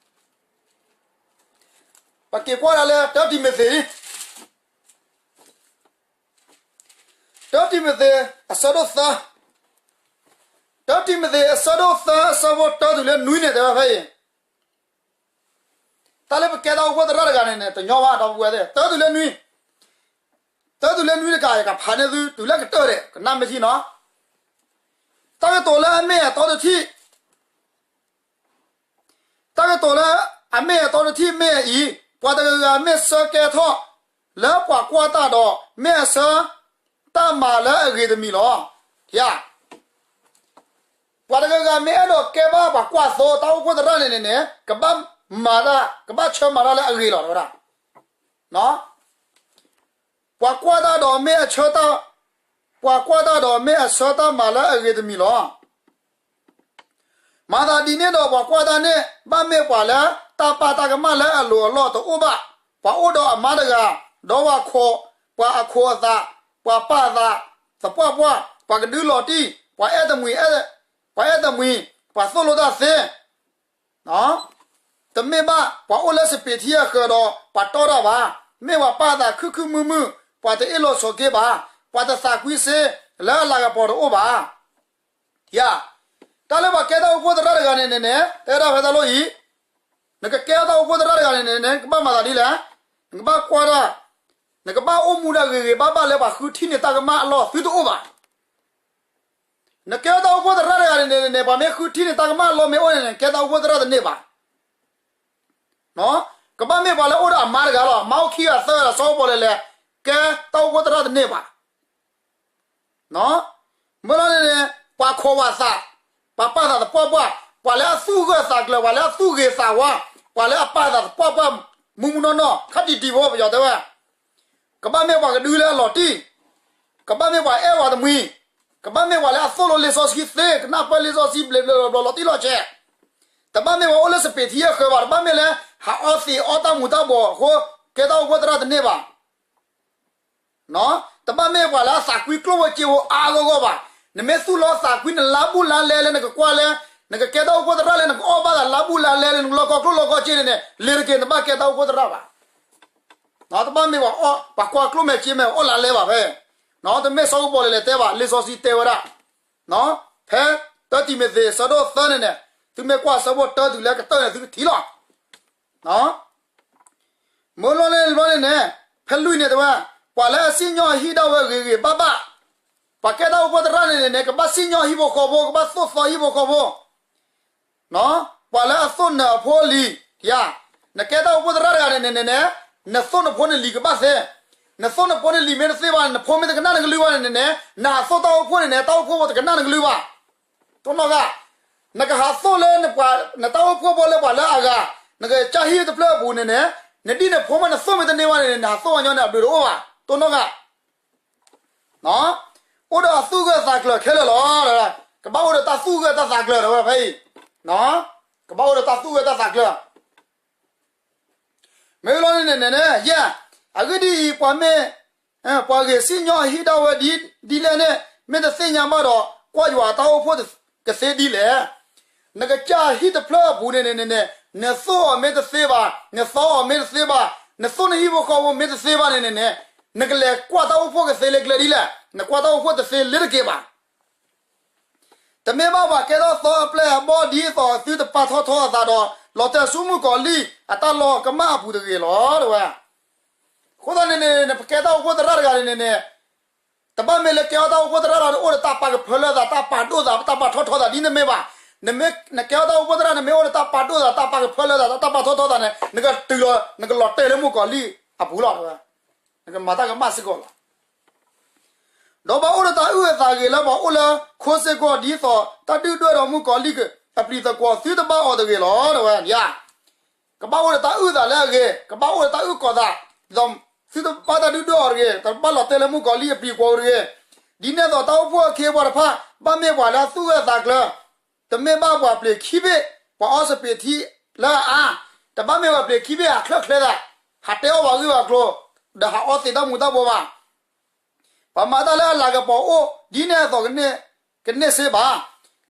ပက့ၤကွၢ်ဒၣ်လၢတၢတံၤမသ့း, တၢတံၤမသ့း အဆၢဒိၣ်သၢ, တၢတံၤမသ့း အဆၢဒိၣ်သၢ အဆၢဖိတၢတုၤလၢနွံန့ၣ် တဲဝဲဖဲအံၤ, တၢ်လၢပကဲတၢ်အိၣ်ဖှိၣ်သရၣ်တဂၤန့ၣ်န့ၣ် တညီဘၣ် ဒီပုၢ်ဝဲၢ်သ့ၣ်, တၢတုၤလၢနွံ, တၢတုၤလၢနွံတကး ယကဖးန့ၢ်သု တုၤလၢကတၢၢ်ဒီး ကနၣ်မ့ၢ်ထံနီၤ, တၢ်ကတိၤလၢအမ့ၢ်အတီတထံၣ် တၢ်ကတိၤလၢအမ့ၢ်အတီတထံၣ်မ့ၢ်အအံၤ, ပှၤတဂၤဂၤမ့ၢ်ဆၢကဲထီၣ် လၢပှၤကွၢ်တၢ်ဒီး မ့ၢ်အဆၢတၢ်မၤလၢအဂ့ၤတမံၤလီၤ. ယၤ, ပှၤတဂၤဂၤမ့ၢ်အဲၣ်ဒိးကဲဘၣ်ပှၤကွၢ်သိတၢ်အိၣ်ဖှိၣ်သရၣ်န့ၣ်န့ၣ်န့ၣ် ကဘၣ်မၤတၢ် ကဘၣ်ဆၢမၤတၢ်လၢအဂ့ၤလီၤ တဲဝဲဒၣ်. ပှၤကွၢ်တၢ်ဒီးမ့ၢ်အဆၢတၢ်, ပှၤကွၢ်တၢ်ဒီးမ့ၢ်အဆၢတၢ်မၤလၢအဂ့ၤတမံၤလီၤ. မၤသးဒ်န့ၣ်ဒီးပှၤကွၢ်တၢ်န့ၣ် ဘၣ်မ့ၢ်ပှၤလၢတၢ်ပာ်တၢ်ကမၣ်လၢအလိၤအလီၢ်တအိၣ်ဘၣ်, ပှၤအိၣ်ဒီးအမါတဂၤ, ဒီးပှၤခိး, ပှၤအခိးအသး, ပှၤပာ်အသးသပှၢ်ပှၢ်, ပှၤကဒုလီၤတံၢ်, ပှၤအဲၣ်တမှံၤ, ပှၤအဲၣ်တမှံၤ, ပှၤသိၣ်လိတၢ်သ့ တမ့ၢ်ဘၣ် ပှၤအိၣ်လၢစပံးထံအဃၢၤဒီး ပှၤတီတၢ်ဘၣ်. မ့ၢ်ပှၤပာ်သးခုခုမုာ်မုာ်, ပှၤတအ့ၣ်လိာ်ဆိးက့ဘၣ်, ပှၤတသးကွံစ့ လၢအလၤကပီၤတအိၣ်ဘၣ်. ယၤ, တၢ်လၢပှၤကဲတၢ်အိၣ်ဖှိၣ်သရၣ်တဂၤန့ၣ်န့ၣ်န့ၣ် တဲဒၣ်ဖဲတၢ်လီၢ်အံၤ, နကကဲတၢ်အိၣ်ဖှိၣ်သရၣ်တဂၤန့ၣ်န့ၣ်န့ၣ် နကဘၣ်မၤသးဒ်လဲၣ်, နကဘၣ်ကွၢ်တၢ်, နကဘၣ်အိၣ်မူဒၣ်ဂ့ၤဂ့ၤဘၣ်ဘၣ်လၢပှၤဃုထံၣ်န့ၢ်တၢ်ကမၣ်အလီၢ်သုတအိၣ်ဘၣ်. နကဲတၢ်အိၣ်ဖှိၣ်သရၣ်တဂၤန့ၣ်န့ၣ် ပှၤမ့ၢ်ဃုထံၣ်န့ၢ်တၢ်ကမၣ်အလီၢ်မ့ၢ်အိၣ်န့ၣ် နကဲတၢ်အိၣ်ဖှိၣ်သရၣ်တန့ၢ်ဘၣ်. ကဘၣ်မ့ၢ်ပှၤလၢအိၣ်ဒီးအမါတဂၤလီၤ, မါအိၣ်ခံဂၤသၢဂၤဒီး စီၤပီလဲၣ်လဲၣ်, ကဲတၢ်အိၣ်ဖှိၣ်သရၣ်တန့ၢ်ဘၣ်. မ့ၢ်လီၤန့ၣ်န့ၣ် ပှၤခိးပှၤသး, ပှၤပာ်သးသပှၢ်ပှၢ်, ပှၤလၢအသူၣ်ဂၢၢ်သးကျၢၤ, ပှၤလၢအသူၣ်ဂ့ၤသးဝါ, ပှၤလၢအပာ်သးသပှၢ်ပှၢ်, မုၢ်မုၢ်နီၢ်နီၢ်, ခါတံၢ်တံၢ်ဖိ ပယီၤတဲဝဲ ကဘၣ်မ့ၢ်ပှၤကဒုလၢအလီၤတံၢ်, ကဘၣ်မ့ၢ်ပှၤအဲၣ်ဝဲတမှံၤ, ကဘၣ်မ့ၢ်ပှၤလၢအသိၣ်လိလံာ်စီဆှံသ့, ကနၢ်ပၢၢ်လံာ်စီဆှံဘျဲးဘျဲးဘျီဘျီလီၤတံၢ်လီၤဆဲး, တဘၣ်မ့ၢ်ပှၤအိၣ်လၢစပံးထံအဃၢၤဘၣ်, တဘၣ်မ့ၢ်လၢ ဟးအီသံးအီတၢ်မူၤတၢ်ဘှီးအဃိ ကဲတၢ်အိၣ်ဖှိၣ်သရၣ်တန့ၢ်ဘၣ်. တဘၣ်မ့ၢ်ပှၤလၢအသးကွံကျိၣ်ဖိစ့ဖိအါအါဂီၢ်ဂီၢ်ဘၣ်. နမ့ၢ်သူၣ်လီသးကွံ နလါဘူးလါလဲလၢနကကွၢ်လၢ နကကဲတၢ်အိၣ်ဖှိၣ်သရၣ်လၢနကအီၣ်ဘၣ်သးလါဘူးလါလဲလၢနကလီၢ်ကီၢ်ကျိၣ်လီၢ်ကီၢ်စ့န့ၣ်န့ၣ် လ့ၤတက့ၤ နဘၣ်ကဲတၢ်အိၣ်ဖှိၣ်သရၣ်ဘၣ်. တဘၣ်မ့ၢ်ပှၤအီၣ် ပှၤကွၢ်ကျိၣ်မဲာ်စ့မဲာ်အီၣ်လါလဲဘၣ်ဖဲ, တမ့ၢ်စီၤကပီၤလဲၣ်လဲၣ်တဲဘၣ်, လံာ်စီဆှံတဲဝဲဒၣ်, ဖဲတၢတံၤမသ့း ဆၢဒိၣ်သၢန့ၣ်န့ၣ်, သုမ့ၢ်ကွၢ်ဆၢဖိတၢတုၤလၢကတၢၢ်န့ၣ် သုကထံၣ်လီၤ. မ့ၢ်လီၤန့ၣ်ဘျီန့ၣ်န့ၣ်, ဖဲလွံၢ်န့ၣ်တဲဝဲ, ပှၤလၢအစံၣ်ညီၣ်အဟံၣ်ဒၣ်ဝဲဂ့ၤဂ့ၤဘၣ်ဘၣ်, ပှၤကဲတၢ်အိၣ်ဖှိၣ်သရၣ်န့ၣ်န့ၣ်န့ၣ် ကဘၣ်စံၣ်ညီၣ်ဟံၣ်ဖိဃီဖိ, ကဘၣ်သိၣ်သီဟံၣ်ဖိဃီဖိ ပှၤလၢအသိၣ်နၢၤအဖိအလံၤ, ယၤ, နကဲတၢ်အိၣ်ဖှိၣ်သရၣ်တဂၤန့ၣ်န့ၣ်န့ၣ်, နသိၣ်နဖိနလံၤကဘၣ်သ့, နသိၣ်နဖိနလံၤမ့ၢ်တသ့ဘၣ်န့ၣ် နဖိမ့ၢ်တကနၣ်နကလုၢ်ဘၣ်န့ၣ်န့ၣ်န့ၣ်, နဟးသိၣ်တၢ်အိၣ်ဖှိၣ်န့ၣ်န့ၣ် တၢ်အိၣ်ဖှိၣ်ဖိတကနၣ်နကလုၢ်ဘၣ်. တိၢ်နီၣ်ဂၤ, နကဟးသိၣ်လၢနပှၤ နတၢ်အိၣ်ဖှိၣ်ဖိလၢပှၤလၢအဂၤ, နကစၢ်ဟံၣ်တဖျၢၣ်အပူၤန့ၣ်န့ၣ်, နဒ်နဖိမ့ၢ်နသိၣ်မ့ၢ်တန့ၢ်ဘၣ်န့ၣ်န့ၣ် နဟးသိၣ်ဝဲညီန့ၣ် အဘျုးတအိၣ်ဘၣ်. တိၢ်နီၣ်ဂၤ အိၣ်ဒီးအသူၣ်ဂၢၢ်သးကျၢၤခဲလၢာ်လီၤ. ကဘၣ်အိၣ်ဒီးတၢ်သူၣ်ဂၢၢ်တၢ်သးကျၢၤ တဲဝဲဖဲအံၤ, ကဘၣ်အိၣ်ဒီးတၢ်သူၣ်ဂၢၢ်တၢ်သးကျၢၤ. မ့ၢ်လီၤန့ၣ်န့ၣ်န့ၣ်, ယဲ, အဂ့ၢ်ဒ်အံၤ, ပှၤမ့ၢ်, ပှၤဂ့ၤစံၣ်ညီၣ်ဟံၣ်ဒၣ်ဝဲဒ်လဲၣ်န့ၣ် မ့ၢ်တသ့ၣ်ညါဘၣ်ဒီး ကွၢ်ယွၤအတၢ်အိၣ်ဖှိၣ်ကသ့ဒ်လဲၣ်. နကစၢ်ဟံၣ်တဖျၢၣ်အပူၤန့ၣ်န့ၣ်န့ၣ်, နသိၣ်အီၤမ့ၢ်တသ့ဘၣ်, နသီအီၤမ့ၢ်တသ့ဘၣ်, နသိၣ်နဟံၣ်ဖိဃီဖိမ့ၢ်တသ့ဘၣ်န့ၣ်န့ၣ်န့ၣ်, နကလဲၤကွၢ်တၢ်အိၣ်ဖှိၣ်ကသ့လၢကျဲဒ်လဲၣ်. နကွၢ်တၢ်အိၣ်ဖှိၣ်တသ့လၢတက့ၤဘၣ်. တမ့ၢ်ဘၣ်ပှၤကဲထီၣ်သီအပျဲၢ်အဘီၣ်ဒ်သိးသုတပာ်ထီၣ်ထီအသးဒီး လီၤတဲာ်ဆူမုၣ်ကီၤလံၢ်အတၢ်လီၤကမၣ်အပူၤတဂ့ၤလီၤ တဲဝဲ. အဃိသတးန့ၣ်န့ၣ် နပကဲတၢ်အိၣ်ဖှိၣ်သရၣ်တဂၤန့ၣ်န့ၣ်န့ၣ်, တဘၣ်မ့ၢ်လၢကဲထီၣ်တၢ်အိၣ်ဖှိၣ်သရၣ်လီၤ နအိၣ်ဒီးတၢ်ပာ်ကဖၢလၢသး တၢ်ပာ်ဒိၣ်သး တၢ်ပာ်ထီၣ်ထီသးဒ်န့ၣ်မ့ၢ်ဘၣ်. နမ့ၢ်နကဲထီၣ်တၢ်အိၣ်ဖှိၣ်သရၣ် နမ့ၢ်အိၣ်ဒီးတၢ်ပာ်ဒိၣ်သး တၢ်ပာ်ကဖၢလၢသး တၢ်ပာ်ထီၣ်ထီသးန့ၣ် နကတုၤလီၤ နကလီၤတဲာ်လၢမုၣ်ကီၤလံၢ်အပူၤလီၤ တဲဝဲ. နကမၤတၢ်ကမၣ်စ့ၢ်ကီးလီၤ. ဒီးဘၣ်အိၣ်ဒီးတၢ်အုၣ်အသးဂ့ၤလၢပှၤအိၣ်လၢခိစ့ၢ်ကီး ဒ်သိးတၢ်ဒုၣ်ဒွဲၣ်ဒီးမုၣ်ကီၤလံၢ်အပျံၤသကွီၤ သုတဘၣ်အီၤတဂ့ၤလီၤ တဲဝဲ. ကဘၣ်အိၣ်ဒီးတၢ်အုၣ်သးလၢအဂ့ၤ, ကဘၣ်အိၣ်ဒီးတၢ်အုၣ်ကီၤသး, ဒီးသုတဘၣ်တၢ်ဒုၣ်ဒွဲၣ်အီၤတဂ့ၤ, တဘၣ်လီၤတဲာ်လၢမုၣ်ကီၤလံၢ်အပျံၤသကွီၤတဂ့ၤ. ဒ်န့ၣ်အသိးတၢ်အိၣ်ဖှိၣ်အခ့အပှၤတဖၣ် ဘၣ်မ့ၢ်ပှၤလၢအသူၣ်ဂၢၢ်သးကျၢၤ, တမ့ၢ်ဘၣ်ပှၤပျ့ၤခံဘ့ၣ်, ပှၤအီစပံးထံလၢအအါ, တဘၣ်မ့ၢ်ပှၤပျ့ၤခံဘ့ၣ်ဟးချၢၣ်ချဲသး, ဟးတဲအီၣ်ပှၤဂ့ၢ်ပှၤကျိၤ, ဒီးဟးအီသံးတၢ်မူၤတၢ်ဘှီးဘၣ်. ပှၤမၤတၢ်လၢအလၤကပီၤအိၣ်ဒ်န့ၣ်အသိး ကန့ၢ်စ့ဘၣ်.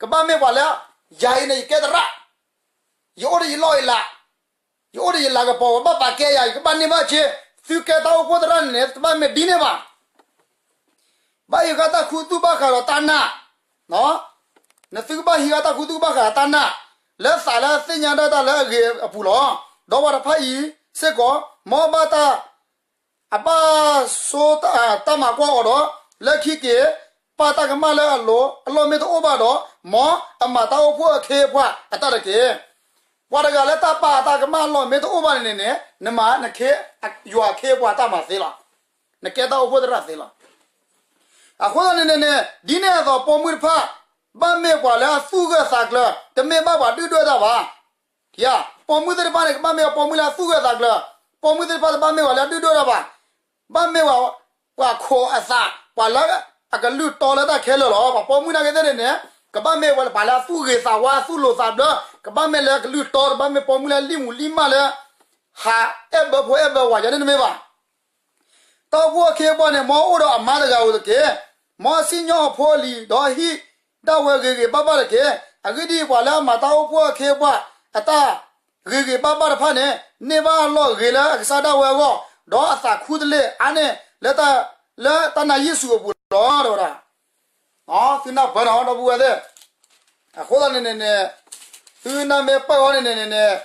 ကဘၣ်မ့ၢ်ပှၤလၢ ယၤအံၤန့ၣ် ယကဲသရၣ်, ယအိၣ်ဒီးယလီၢ်ယလၤ, ယအိၣ်ဒီးယလၤကပီၤ ပဘၣ်ပာ်ကဲယၤ ယကဘၣ်န့ၢ်ဘၣ်စ့, သုကဲတၢ်အိၣ်ဖှိၣ်သရၣ်န့ၣ်န့ၣ် တဘၣ်မ့ၢ်ဒ်န့ၣ်ဘၣ်. ဘၣ်ဟံးဃာ်တၢ်ခူသူၣ်ဘၣ်ဃးဒီးတၢ်နာ်, နသုကဘၣ်ဟံးဃာ်တၢ်ခူသူၣ်ဘၣ်ဃးဒီးတၢ်နာ်, လၢသးလၢသ့ၣ်ညါဒၣ်တၢ်လၢအဂ့ၤအပူၤလီၤ. ဒီးပှၤတဖၣ်အံၤစ့ၢ်ကီး မ်အဘၣ်တၢ် အဘၣ်ဆိတၢ်မၤကွၢ်အီၤဒီး လၢခံက့ၤ ပာ်တၢ်ကမၣ်လၢအလိၤ အလီၢ်မ့ၢ်တအိၣ်ဘၣ်ဒီး မ်အမၤတၢ်အိၣ်ဖှိၣ်အခ့အပှၤအတၢ်တက့ၢ်. ပှၤတဂၤလၢတၢ်ပာ်အတၢ်ကမၣ်အလီၢ်မ့ၢ်တအိၣ်ဘၣ်န့ၣ်န့ၣ်န့ၣ် နမၤနခ့ ယွၤအခ့အပှၤတၢ်မၤသ့လီၤ. နကဲတၢ်အိၣ်ဖှိၣ်သရၣ်သ့လီၤ. အဃိသတးန့ၣ်န့ၣ်န့ၣ် ဒ်န့ၣ်အသိးပိာ်မုၣ်တဖၣ် ဘၣ်မ့ၢ်ပှၤလၢအသူၣ်ဂၢၢ်သးကျၢၤ တမ့ၢ်ဘၣ်ပှၤဒုၣ်ဒွဲၣ်တၢ်ဘၣ်. ပိာ်မုၣ်သ့ၣ်တဖၣ်န့ၣ် ကဘၣ်မ့ၢ်ပိာ်မုၣ်လၢအသူၣ်ဂၢၢ်သးကျၢၤ, ပိာ်မုၣ်သ့ၣ်တဖၣ်တဘၣ်မ့ၢ်ပှၤလၢအဒုၣ်ဒွဲၣ်တၢ်ဘၣ်, ဘၣ်မ့ၢ်ပှၤ ပှၤခိးအသး ပှၤလၢအကလုၢ်တီလၢတၢ်ခဲလၢာ်လီၤ. ပှၤပိာ်မုၣ်နာ်က့သ့ၣ်န့ၣ်န့ၣ် ကဘၣ်မ့ၢ်ပှၤလၢအသူၣ်ဂ့ၤသးဝါ သူၣ်လိၤသးဘျၢ, ကဘၣ်မ့ၢ်လၢအကလုၢ်တီ တဘၣ်မ့ၢ်ပိာ်မုၣ်လၢအလံၣ်မူၤလံၣ်မၢ်လၢ ဟးအဲၣ်ဘၢဖိအဲၣ်ဘၢဝၤယၤန့ၣ်တမ့ၢ်ဘၣ်. တၢ်အိၣ်ဖှိၣ်အခ့အပှၤန့ၣ် မ်အအိၣ်ဒီးအမါတဂၤဧိၤတက့ၢ်. မ်အစံၣ်ညီၣ်အဖိအလံၤ ဒီးဟံၣ်ဒၣ်ဝဲဂ့ၤဂ့ၤဘၣ်ဘၣ်တက့ၢ်. အဂ့ၢ်ဒ်အံၤ, ပှၤလၢအမၤတၢ်အိၣ်ဖှိၣ်အခ့အပှၤ အတၢ်ဂ့ၤဂ့ၤဘၣ်ဘၣ်တဖၣ်န့ၣ် န့ၢ်ဘၣ်အလီၢ်ဂ့ၤလၢအကစၢ်ဒၣ်ဝဲအဂီၢ်, ဒီးအသးခူတလ့ၢ်အါန့ၢ် လၢတၢ်နာ်ယ့ၣ်ၡူးအပူၤလီၤ တဲဝဲဒၣ်. သုနၢ်ပၢၢ်နီၤ ဒီပုၢ်ဝဲၢ်သ့ၣ်, အဃိသတးန့ၣ်န့ၣ်န့ၣ် သုနၢ်မ့ၢ်ပၢၢ်အီၤန့ၣ်န့ၣ်န့ၣ်န့ၣ်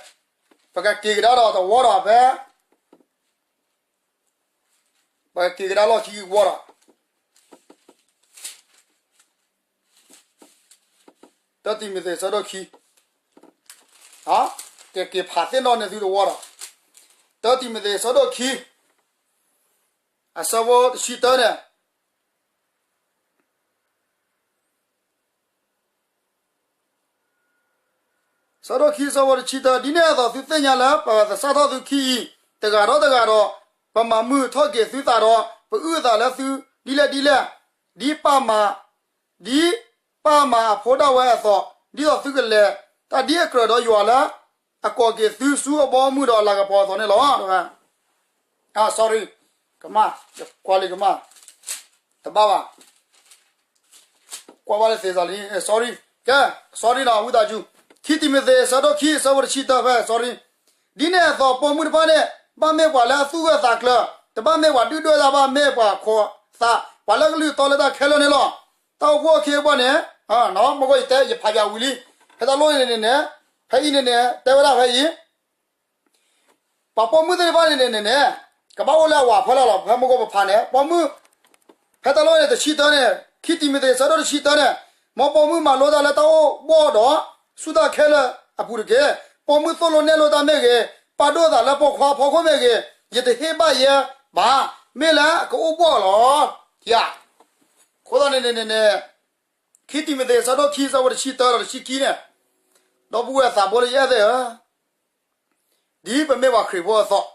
ပကက့ၤကဒါဒီးတဝီဒီးဖဲ ပကက့ၤကဒါလီၢ်ခံကဝီဒီး တၢတံၤမသ့း ဆၢဒိၣ်ခံ, ကက့ၤဖးသ့ၣ်နီၣ်န့ၢ်သုတဝီဒီး တၢတံၤမသ့း ဆၢဒိၣ်ခံ အဆၢဖိတဆံတၢန့ၣ် ဆၢဒိၣ်ခံ ဆၢဖိတဆံတၢ, ဒ်န့ၣ်အသိး သုသ့ၣ်ညါလၢ ပသဆၣ်ထီၣ်သုခံအံၤ တဂၤဒီးတဂၤဒီး ပမၤမုာ်ထီၣ်က့ၤသုသးဒီး ပအုၣ်အသးလၢသုဒ်လဲၣ်ဒ်လဲၣ်, ဒ်ပၢ်မၤ, ဒ်ပၢ်မၤအဖိဒၣ်ဝဲအသိး, ဒ်သိးသုကလဲၤတၢ်ဒ်အကြၢးဒီးယွၤလၢ အကိးက့ၤသုဆူအဘီအမုၢ်ဒီးအလၤကပီၤအသိးန့ၣ်လီၤ. အ sorry, ကမၣ်, ယကွၢ်လံကမၣ်, တဘၣ်ဘၣ် ကွၢ်ဘၣ်လၢသ့စးလံ, sorry, ကဲ, sorry နီၤ ဝံသးစူၤ, ခံတံၤမသ့း ဆၢဒိၣ်ခံ ဆၢဖိတဆံတၢဖဲ sorry, ဒ်န့ၣ်အသိး ပိာ်မုၣ်တဖၣ်န့ၣ် ဘၣ်မ့ၢ်ပှၤလၢအသူၣ်ဂၢၢ်သးကျၢၤ, တဘၣ်မ့ၢ်ပှၤဒုၣ်ဒွဲၣ်တၢ်ဘၣ်, မ့ၢ်ပှၤခိးသး, ပှၤလၢကလုၢ်တီလၢတၢ်ခဲလၢာ်န့ၣ်လီၤ. တၢ်အိၣ်ဖှိၣ်အခ့အပှၤန့ၣ်, မ့ၢ်ကီၢ်ယတဲ ယဖးယၤဝံၤလံ, ဖဲတၢ်လိၣ်န့ၣ်န့ၣ်န့ၣ်, ဖဲအံၤန့ၣ်န့ၣ် တဲဝဲဒၣ်ဖဲအံၤ ပှၤပိာ်မုၣ်သ့ၣ်တဖၣ်န့ၣ်န့ၣ်န့ၣ်န့ၣ်, ကဘၣ်အိၣ်လၢအဝၤဖီလာ်လီၤ. ဖဲမ့ၢ်ကီၢ်ပဖးန့ၣ် ပိာ်မုၣ်, ဖဲတၢ်လိၣ်န့ၣ် တဆံတၢန့ၣ်, ခံတံၤမသ့း ဆၢဒိၣ်တဆံတၢန့ၣ်, မ်ပိာ်မုၣ်မၤလိတၢ်လၢတၢ်အိၣ်ဘှီၣ်ဒီး ဆူၣ်တၢ်ခဲလၢာ်အပူၤတက့ၢ်. ပိာ်မုၣ်သိၣ်လိနဲၣ်လိတၢ်မ့ၢ်ဂ့ၤ, ပာ်ဒိၣ်သးလၢပိာ်ခွါအဖီခိၣ်မ့ၢ်ဂ့ၤ, ယတဟ့ၣ်ဘၣ်ယဲဘၣ်, မ့ၢ်လၢအကအိၣ်ဘှီၣ်လီၤ. အဃိသတးန့ၣ်န့ၣ်န့ၣ်, ခံတံၤမသ့း ဆၢဒိၣ်ခံ ဆၢဖိတဆံတၢဒီးတဆံခံန့ၣ်, ဒီပုၢ်ဝဲၢ်သးဘိလၢယအဲၣ်သ့ၣ်ဧၢ, ဒ်ပမ့ၢ်ပှၤခရံာ်ဖိအ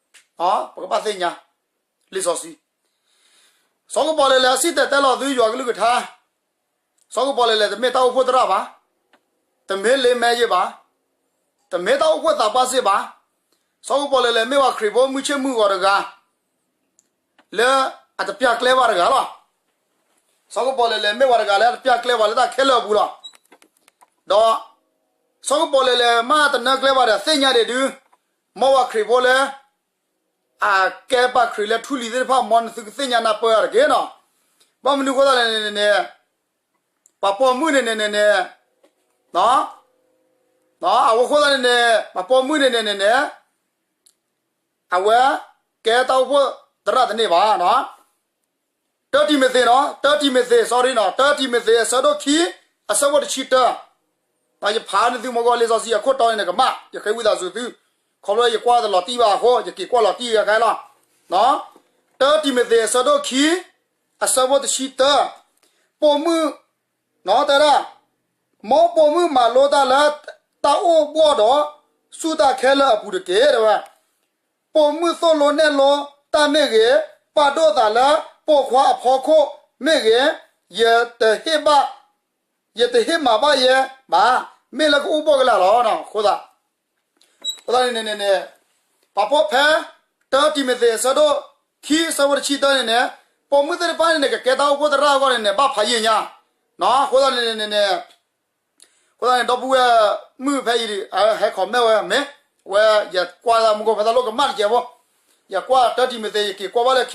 သိး, ပကဘၣ်သ့ၣ်ညါ လံာ်စီဆှံ, စီၤကပီၤလဲၣ်လဲၣ် အစံၣ်တဲၤတဲလီၤသုယွၤကလုၢ်ကထါ, စီၤကပီၤလဲၣ်လဲၣ် တမ့ၢ်တၢ်အိၣ်ဖှိၣ်သရၣ်ဘၣ်, တမ့ၢ်လ့မဲယ့ၢ်ဘၣ်, တမ့ၢ်တၢ်အိၣ်ဖှိၣ်သးပှၢ်စ့ၢ်ဘၣ်, စီၤကပီၤလဲၣ်လဲၣ် မ့ၢ်ပှၤခရံာ်ဖိမုၢ်ဆ့ၣ်မုၢ်ဂီၤတဂၤ လၢအတပျၢ်ကျဲဘၣ်တဂၤလီၤ. စီၤကပီၤလဲၣ်လဲၣ် မ့ၢ်ပှၤတဂၤလၢအတပျၢ်ကျဲဘၣ်လၢတၢ်ခဲလၢာ်အပူၤလီၤ. ဒီး စီၤကပီၤလဲၣ်လဲၣ် မ့ၢ်တနၢကျဲဘၣ်ဒီး သ့ၣ်ညါဒံးဒုး, မ်ပှၤခရံာ်ဖိလၢ အကဲပှၤခရံာ်လၢထူလံၤသ့ၣ်တဖၣ် မ်နသုကသ့ၣ်ညါနၢ်ပၢၢ်တက့ၢ်နီၤ. ဘၣ်မနုၤအဃိသတးလဲၣ်န့ၣ်န့ၣ်, ပှၤပိာ်မုၣ်န့ၣ်န့ၣ်န့ၣ်န့ၣ်, အဝဲအဃိသတးန့ၣ်န့ၣ် ပှၤပိာ်မုၣ်န့ၣ်န့ၣ်န့ၣ်န့ၣ် အဝဲ ကဲတၢ်အိၣ်ဖှိၣ်သရၣ်တန့ၢ်ဘၣ်. တၢတံၤမသ့းနီၤ, တၢတံၤမသ့း sorry နီၤ, တၢတံၤမသ့း အဆၢဒိၣ်ခံ အဆၢဖိတဆံတၢ, ယဖးန့ၢ်သုမ့ၢ်ကီၢ်လံာ်စီဆှံအခိၣ်တီန့ၣ်န့ၣ် ကမၣ် ယဃ့ဝံသးစူၤသု, ခီဖျိယကွၢ်တလီၤတံၢ်ဘၣ်အဃိ ယက့ၤကွၢ်လီၤတံၢ်ယၤခဲလီၤ. တၢတံၤမသ့း အဆၢဒိၣ်ခံ အဆၢဖိတဆံတၢ, ပိာ်မုၣ် တဲဒၣ်, မ်ပိာ်မုၣ်မၤလိတၢ်လၢ တၢ်အိၣ်ဘှီၣ်ဒီး ဆူၣ်တၢ်ခဲလၢာ်အပူၤတက့ၢ် တဲဝဲ. ပိာ်မုၣ်သိၣ်လိနဲၣ်လိတၢ်မ့ၢ်ဂ့ၤ, ပာ်ဒိၣ်သးလၢပိာ်ခွါအဖီခိၣ်မ့ၢ်ဂ့ၤ, ယတဟ့ၣ်ဘၣ်, ယတဟ့ၣ်မၤဘၣ်ယဲဘၣ်, မ့ၢ်လၢကအိၣ်ဘှီၣ်ကလာ်လီၤ. အဃိသတး အဃိသတးန့ၣ်န့ၣ်န့ၣ်, ပှၤပိာ်ဖဲ တၢတံၤမသ့း အဆၢဒိၣ်ခံ အဆၢဖိတဆံတၢန့ၣ်န့ၣ်, ပိာ်မုၣ်သ့ၣ်တဖၣ်န့ၣ်န့ၣ် ကကဲတၢ်အိၣ်ဖှိၣ်သရၣ်အဂီၢ်န့ၣ်န့ၣ် ဘၣ်ဖးယံာ်ညါ, အဃိသတးန့ၣ်န့ၣ် အဃိသတးန့ၣ် ဒီပုၢ်ဝဲၢ်မုၣ်ဖဲအံၤ ဟဲ comment ဝဲမ့ၢ် ဝဲ ယကွၢ်သးမူခိၣ်ဖဲတၢ်လိၣ်ကမၣ်တစဲးဖိ, ယကွၢ်တၢတံၤမသ့း ယက့ၤကွၢ်ဘၣ်လၢ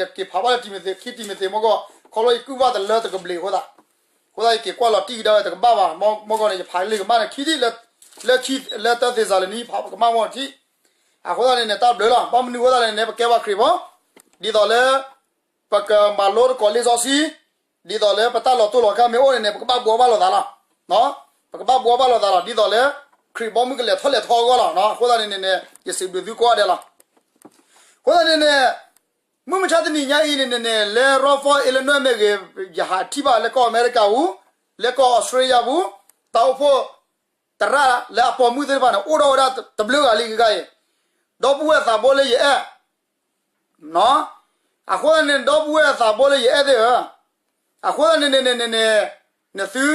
ယက့ၤဖးဘၣ်လၢတံၤမသ့း ခံတံၤမသ့းမီၢ်ကီၢ် ခီဖျိယကုၢ်ဘၣ်တလၢတကဘျံးအဃိသတး, အဃိသတးယက့ၤကွၢ်လီၤတံၢ်ကဒါဝဲတကဘၣ်ဘၣ် မီၢ်ကီၢ်န့ၣ် ယဖးလံာ်ကမၣ်န့ၣ် ခံထံၣ် လၢခံလၢတၢသ့းစၤလနံ ဖးကမၣ်မီၢ်ထံၣ်, အဃိသတးန့ၣ်န့ၣ် တၢ်ဘျုးလီၤ ဘၣ်မနုၤအဃိသတးန့ၣ်န့ၣ် ပကဲပှၤခရံာ်ဖိ ဒ်သိးလၢ ပကမၤလိသကိးလံာ်စီဆှံ ဒ်သိးလၢပတၢ်လီၤတိၢ်လီၤကၢ်မ့ၢ်အိၣ်န့ၣ်န့ၣ် ပကဘၣ်ဘှီဘၣ်လိာ်သးလီၤ. ပကဘၣ်ဘှီဘၣ်လိာ်သးလီၤ ဒ်သိးလၢ ခရံာ်ဘီမုၢ်ကလဲၤထီၣ်လဲၤထီအဂီၢ်လီၤ. အဃိသတးန့ၣ်န့ၣ်န့ၣ် ယစံးဘျုးသုကိးဂၤဒဲးလီၤ. အဃိသတးန့ၣ်န့ၣ် မုၢ်မဆါတနံၤညါအံၤန့ၣ်န့ၣ်န့ၣ် လၢ Rockford Illinois မ့ၢ်ဂ့ၤ, ယဟးထံၣ်ဘၣ်လၢကီၢ်အမဲရကၤပူၤ, လၢကီၢ်အီစထြ့လယါပူၤ, တၢ်အိၣ်ဖှိၣ်သရၣ်လၢအပိာ်မုၣ်သ့ၣ်တဖၣ်န့ၣ် အိၣ်ထီၣ်ဝဲဒၣ်တဘျုးဂၤလံအဂၤအံၤ, ဒီပုၢ်ဝဲၢ်သးဘိလၢယအဲၣ် အဃိသတးန့ၣ် ဒီပုၢ်ဝဲၢ်သးဘိလၢယအဲၣ်သ့ၣ်ဧၢ, အဃိသတးန့ၣ်န့ၣ်န့ၣ်န့ၣ် နသ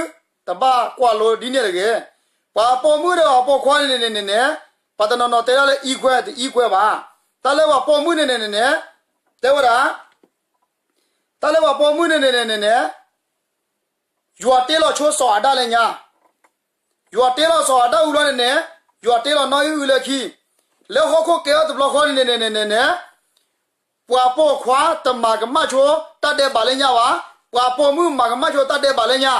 ုတဘၣ်ကွၢ်လိဒ်န့ၣ်တဂ့ၤ. ပှၤပိာ်မုၣ်ဒီးအပိာ်ခွါန့ၣ်န့ၣ်န့ၣ်န့ၣ် ပှၤတနီၤနီၤတဲဒၣ်လၢ equal တ equal ဘၣ်. တၢ်လၢပှၤပိာ်မုၣ်န့ၣ်န့ၣ်န့ၣ်န့ၣ် တဲဝဲဒၣ် တၢ်လၢပှၤပိာ်မုၣ်န့ၣ်န့ၣ်န့ၣ်န့ၣ်န့ၣ် ယွၤတ့လီၤဆိစီၤအၤဒၣ်လၢညါ, ယွၤတ့လီၤစီၤအၤဒၣ်ဝံၤလီၤန့ၣ်န့ၣ် ယွၤတ့လီၤနီၣ်အံၣ်အုလၢခံ, လၢဟီၣ်ခိၣ်ကဲထီၣ်တဘျီဃီန့ၣ်န့ၣ်န့ၣ်န့ၣ် ပှၤပိာ်ခွါတမၤကမၣ်ဆိတၢ်ဒဲးဘးလၢညါဘၣ်, ပှၤပိာ်မုၣ်မၤကမၣ်ဆိတၢ်ဒဲးဘးလၢညါ,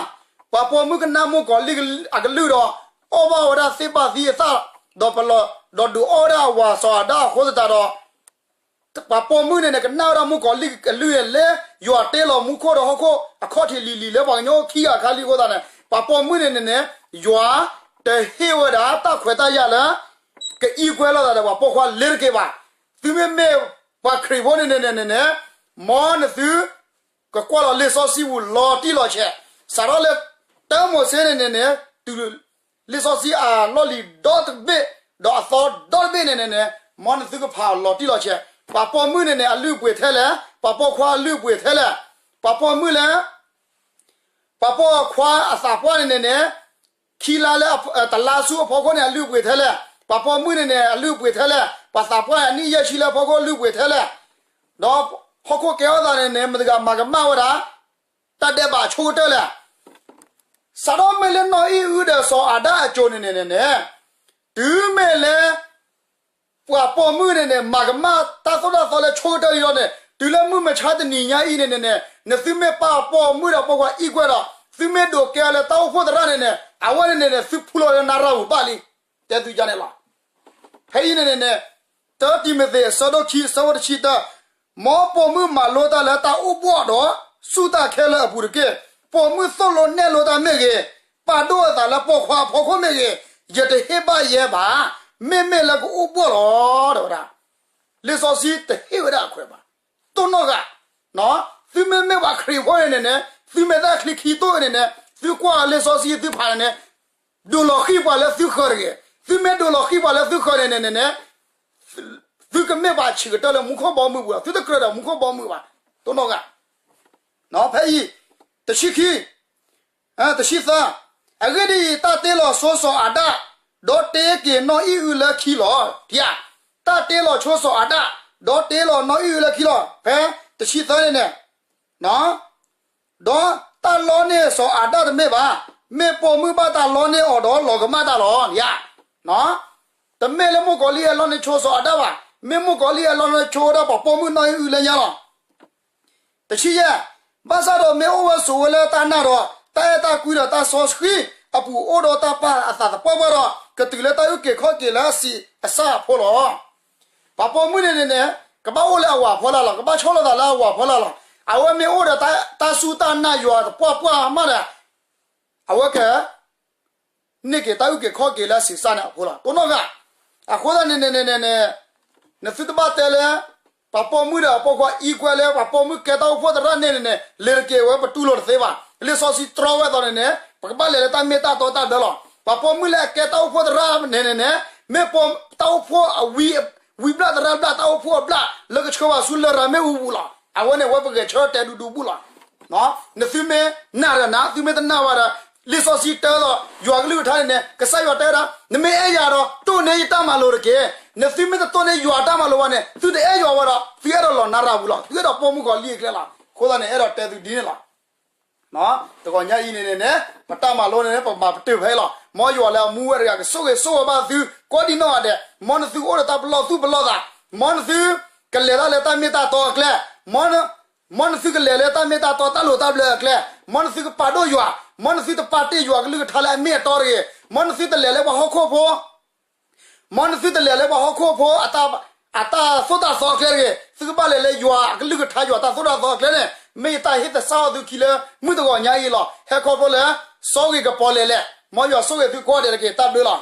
ပှၤပိာ်မုၣ်ကနၣ်မိၢ်ကီၤလံၢ်အကလုၢ်ဒီး အီၣ်ဘၣ်ဝဲဒၣ်သ့ၣ်ဘၣ်သံအသၣ်, ဒီးပလီၢ်, ဒီးဒုးအီၣ်ဝဲဒၣ်အဝၤစီၤအၤဒၣ်အဃိသတးဒီး ပှၤပိာ်မုၣ်န့ၣ်န့ၣ် ကနၣ်ဝဲဒၣ်မိၢ်ကီၤလံၢ်အကလုၢ်န့ၣ် လၢယွၤတ့လီၤမူခိၣ်ဒီးဟီၣ်ခိၣ်အခီၣ်ထံးလံၤလံၤလၢပှၤကညီအိၣ်ခံဂၤခါလံအဃိသတးန့ၣ် ပှၤပိာ်မုၣ်န့ၣ်န့ၣ်န့ၣ် ယွၤတဟ့ၣ်ဝဲဒၣ်တၢ်ခွဲးတၢ်ယာ်လၢ က equal လိာ်သးဒီးပှၤပိာ်ခွါလၢတက့ၢ်ဘၣ်. သုမ့မ့ၢ်ပှၤခရံာ်ဖိန့ၣ်န့ၣ်န့ၣ်န့ၣ် မ်နသု ကကွၢ်လီၤလံာ်စီဆှံပူၤလီၤတံၢ်လီၤဆဲး, စးထီၣ်လၢ တၢမိၤၡ့န့ၣ်န့ၣ်န့ၣ် တုၤ လံာ်စီဆှံအလီၢ်လံၤဒီတဘ့ၣ်, ဒီးအသီဒီတဘ့ၣ်န့ၣ်န့ၣ်န့ၣ် မ်နသုကဖးလီၤတံၢ်လီၤဆဲး, ပှၤပိာ်မုၣ်န့ၣ်န့ၣ် အလုၢ်အပှ့ၤထဲလဲၣ်, ပှၤပိာ်ခွါအလုၢ်အပှ့ၤထဲလဲၣ်, ပှၤပိာ်မုၣ်လၢ ပှၤပိာ်ခွါအသးပှၢ်န့ၣ်န့ၣ်န့ၣ် ခံလါလၢ တလါဆူအဖီခိၣ်န့ၣ် အလုၢ်အပှ့ၤထဲလဲၣ်, ပှၤပိာ်မုၣ်န့ၣ်န့ၣ် အလုၢ်အပှ့ၤထဲလဲၣ်, ပှၤသးပှၢ်အနံၣ်ယဲၢ်ဆံလၢအဖီခိၣ်လုၢ်အပှ့ၤထဲလဲၣ်, ဒီးဟီၣ်ခိၣ်ကဲထီၣ်သးန့ၣ်န့ၣ် မတၤတဂၤမၤကမၣ်ဝဲဒၣ် တၢ်ဒဲးဘးဆိကတၢၢ်လဲၣ်. စးထီၣ်မ့ၢ်လၢနီၢ်အံၣ်အုဒီးစီၤအၤဒၣ်အစိၤန့ၣ်န့ၣ်န့ၣ်န့ၣ် တုၤမ့ၢ်လၢ ပှၤပိာ်မုၣ်န့ၣ်န့ၣ် မၤကမၣ်တၢ်သိၣ်တၢ်သီလၢဆိကတၢၢ်လံလီၤန့ၣ် တုၤလၢမုၢ်မဆါတနံၤညါအံၤန့ၣ်န့ၣ်န့ၣ် နသုမ့ၢ်ပာ်ပိာ်မုၣ်ဒီးပိာ်ခွါ equal ဒီး သုမ့ၢ်ဒိးကဲအီၤလၢတၢ်အိၣ်ဖှိၣ်သရၣ်န့ၣ်န့ၣ် အဝဲန့ၣ်န့ၣ်န့ၣ် သုဖူလီၤလၢနရၢ်ပူၤဘၣ်လံ. တဲသုကါန့ၣ်လီၤ. ဖဲအံၤန့ၣ်န့ၣ်န့ၣ် တၢတံၤမသ့း အဆၢဒိၣ်ခံ အဆၢဖိတဆံတၢ မ်ပိာ်မုၣ်မၤလိတၢ်လၢတၢ်အိၣ်ဘှီၣ်ဒီး စူၢ်တၢ်ခဲလၢာ်အပူၤတက့ၢ်. ပိာ်မုၣ်သိၣ်လိနဲၣ်လိတၢ်မ့ၢ်ဂ့ၤ, ပာ်ဒိၣ်အသးလၢပိာ်ခွါအဖီခိၣ်မ့ၢ်ဂ့ၤ, ယတဟ့ၣ်ဘၣ်ယဲဘၣ်. မ့မ့ၢ်လၢကအိၣ်ဘှီၣ်လီၤ တဲဝဲဒၣ်. လံာ်စီဆှံတဟ့ၣ်ဝဲဒၣ်အခွဲးဘၣ်. တိၢ်နီၣ်ဂၤ, သုမ့မ့ၢ်ပှၤခရံာ်ဖိန့ၣ်န့ၣ်န့ၣ် သုမ့ၢ်သးချံခံတိၢ်န့ၣ်န့ၣ် သုကွၢ်လံာ်စီဆှံသုဖးန့ၣ်န့ၣ် ဒိးလီၤဃံၤပှၤလၢသုဃၢၤတဂ့ၤ. သုမ့ၢ်ဒိးလီၤဃံၤပှၤလၢသုဃၢၤန့ၣ်န့ၣ်န့ၣ် သုကမ့ၢ်ပှၤဆံးကတၢၢ်လၢမူခိၣ်ဘီမုၢ်ပူၤလီၤ. သုတကြၢးဒီးမူခိၣ်ဘီမုၢ်ဘၣ်. တိၢ်နီၣ်ဂၤ, ဖဲအံၤ, တဆံခံ, တဆံသၢ, အဂ့ၢ်ဒ်အံၤ, တၢ်တ့လီၤဆိစီၤအၤဒၣ်, ဒီးတ့က့ၤနီၢ်အံၣ်အုလၢခံလီၤ. တၢ်တ့လီၤဆိစီၤအၤဒၣ်, ဒီးတ့လီၤနီၢ်အံၣ်အုလၢခံလီၤ. ဖဲတဆံသၢန့ၣ်န့ၣ် ဒီးတၢ်လီန့ၢ်စီၤအၤဒၣ်တမ့ၢ်ဘၣ်. မ့ၢ်ပိာ်မုၣ်ဘၣ်တၢ်လီန့ၢ်အီၤဒီးလီၤကမၣ်တၢ်လီၤ. တမ့ၢ်လၢမုၣ်ကီၤလံၢ်အလီန့ၢ်ဆိစီၤအၤဒၣ်ဘၣ်. မ့ၢ်မုၣ်ကီၤလံၢ်အလီန့ၢ်ဆိဝဲဒၣ်ပှၤပိာ်မုၣ်နီၢ်အံၣ်အုလၢညါလီၤ. တဆံယဲၢ်, ဘၣ်ဆၣ်ဒီးမ့ၢ်အိၣ်ဝဲဆိးဝဲလၢတၢ်နၢ်ဒီး တၢ်အဲၣ်တၢ်ကွံဒီးတၢ်စီဆှံအပူၤ အိၣ်ဒီးတၢ်ပာ်အသးသပှၢ်ပှၢ်ဒီး ကတုၤလၢတၢ်အုၣ်က့ၤခီၣ်က့ၤလၢအဆံးအစၢ်အဖိလီၤ. ပှၤပိာ်မုၣ်န့ၣ်န့ၣ်န့ၣ် ကဘၣ်အိၣ်လၢအဝၤဖီလာ်လီၤ. ကဘၣ်ဆီၣ်လီၤသးလၢအဝၤဖီလာ်လီၤ. အဝဲမ့ၢ်အိၣ်ဒီးတၢ်စူၢ်တၢ်နာ်ယွၤသပှၢ်ပှၢ်မးဒီး အဝဲက န့ၢ်က့ၤတၢ်အုၣ်က့ၤခီၣ်က့ၤလၢအဆံးစၢ်န့ၣ်အဖိလီၤ. တိၢ်နီၣ်ဂၤ, အဃိသတးန့ၣ်န့ၣ်န့ၣ်န့ၣ် နသုတဘၣ်တဲလၢ ပှၤပိာ်မုၣ်ဒီးအပိာ်ခွါ equal လၢ ပှၤပိာ်မုၣ်ကဲတၢ်အိၣ်ဖှိၣ်သရၣ်န့ၣ်န့ၣ်န့ၣ် လ့ၤတက့ၤဝဲပတူၢ်လိာ်တသ့ဘၣ်. လံာ်စီဆှံတြီဝဲအသိးန့ၣ်န့ၣ် ပကဘၣ်လဲၤလၢတၢ်မ့ၢ်တၢ်တီတၢ်ဘျၢလီၤ. ပှၤပိာ်မုၣ်လၢအကဲတၢ်အိၣ်ဖှိၣ်သရၣ်န့ၣ်န့ၣ်န့ၣ် မ့ၢ်ပိာ်တၢ်အိၣ်ဖှိၣ်အဝံ ဝံဘျၣ်သရၣ်ဘျၣ် တၢ်အိၣ်ဖှိၣ်အဘျၣ် လၢကဆှၢဝဲဆူလရာ်မ့ၣ်အူပူၤလီၤ. အဝဲန့ၣ် အဝဲပဂဲၤဆၢတဲာ်ဒူဒူဘူၣ်လီၤ. နသုမ့ၢ်နာ်ဒီးနၤ, သုမ့ၢ်တနာ်ဘၣ်ဒီး လံာ်စီဆှံတဲသိး ယွၤကလုၢ်ကထါန့ၣ်န့ၣ် ကစၢ်ယွၤတဲဝဲဒၣ် နမ့ၢ်အဲၣ်ယၤဒီး တိၢ်န့ၢ်ယတၢ်မၤလိာ်တက့ၢ်. နသုမ့ၢ်တတိၢ်န့ၢ်ယွၤတၢ်မၤလိာ်ဘၣ်န့ၣ် သုတအဲၣ်ယွၤဘၣ်ဒီး သုအဲၣ်ဒိးလီၤနၤရၤပူၤလီၤ. သုအဲၣ်ဒိးပိာ်မုၣ်ကီၤလံၢ်အကျဲလီၤ. အဃိသတးန့ၣ် အဲၣ်ဒိးတဲသုဒ်န့ၣ်လီၤ. တဂီၤညါအံၤန့ၣ်န့ၣ်န့ၣ် ပတၢ်မၤလိန့ၣ်န့ၣ် ပမၤပတုာ်ဖဲအံၤလီၤ. မ်ယွၤလၢအမူဝဲတဂၤ ကဆိၣ်ဂ့ၤဆိၣ်ဝါဘၣ်သုကိးဒံးနီၢ်ဂၤဒဲး. မ်နသုအိၣ်ဒီးတၢ်ပလီၢ်သူၣ်ပလီၢ်သး, မ်နသုကလဲၤတၢ်လၢတၢ်မ့ၢ်တၢ်တီအကျဲ, မ်နသုကလဲၤလၢတၢ်မ့ၢ်တၢ်တီတၢ်လိၤတၢ်ဘျၢအကျဲ, မ်နသုကပာ်ဒိၣ်ယွၤ, မ်နသုတပာ်တ့ၢ်ယွၤကလုၢ်ကထါလၢအမ့ၢ်အတီတဂ့ၤ, မ်နသုတလဲၤလၢပှၤဟီၣ်ခိၣ်ဖိ မ်နသုတလဲၤလၢပှၤဟီၣ်ခိၣ်ဖိ အတၢ်သိၣ်တၢ်သီအကျဲတဂ့ၤ, သုကဘၣ်လဲၤလၢယွၤအကလုၢ်ကထါ ယွၤတၢ်သိၣ်တၢ်သီအကျဲန့ၣ် မ့ၢ်ယတၢ်ဟ့ၣ်သဆၣ်အီၤသုခံလၢမုၢ်တဂီၤညါအံၤလီၤ. ဟဲခီဖျိလၢ ဆိၣ်ဂ့ၤကပီၤလဲၣ်လဲၣ်, မ်ယွၤဆိၣ်ဂ့ၤသုကိးဂၤဒဲးတက့ၢ်. တၢ်ဘျုးလီၤ.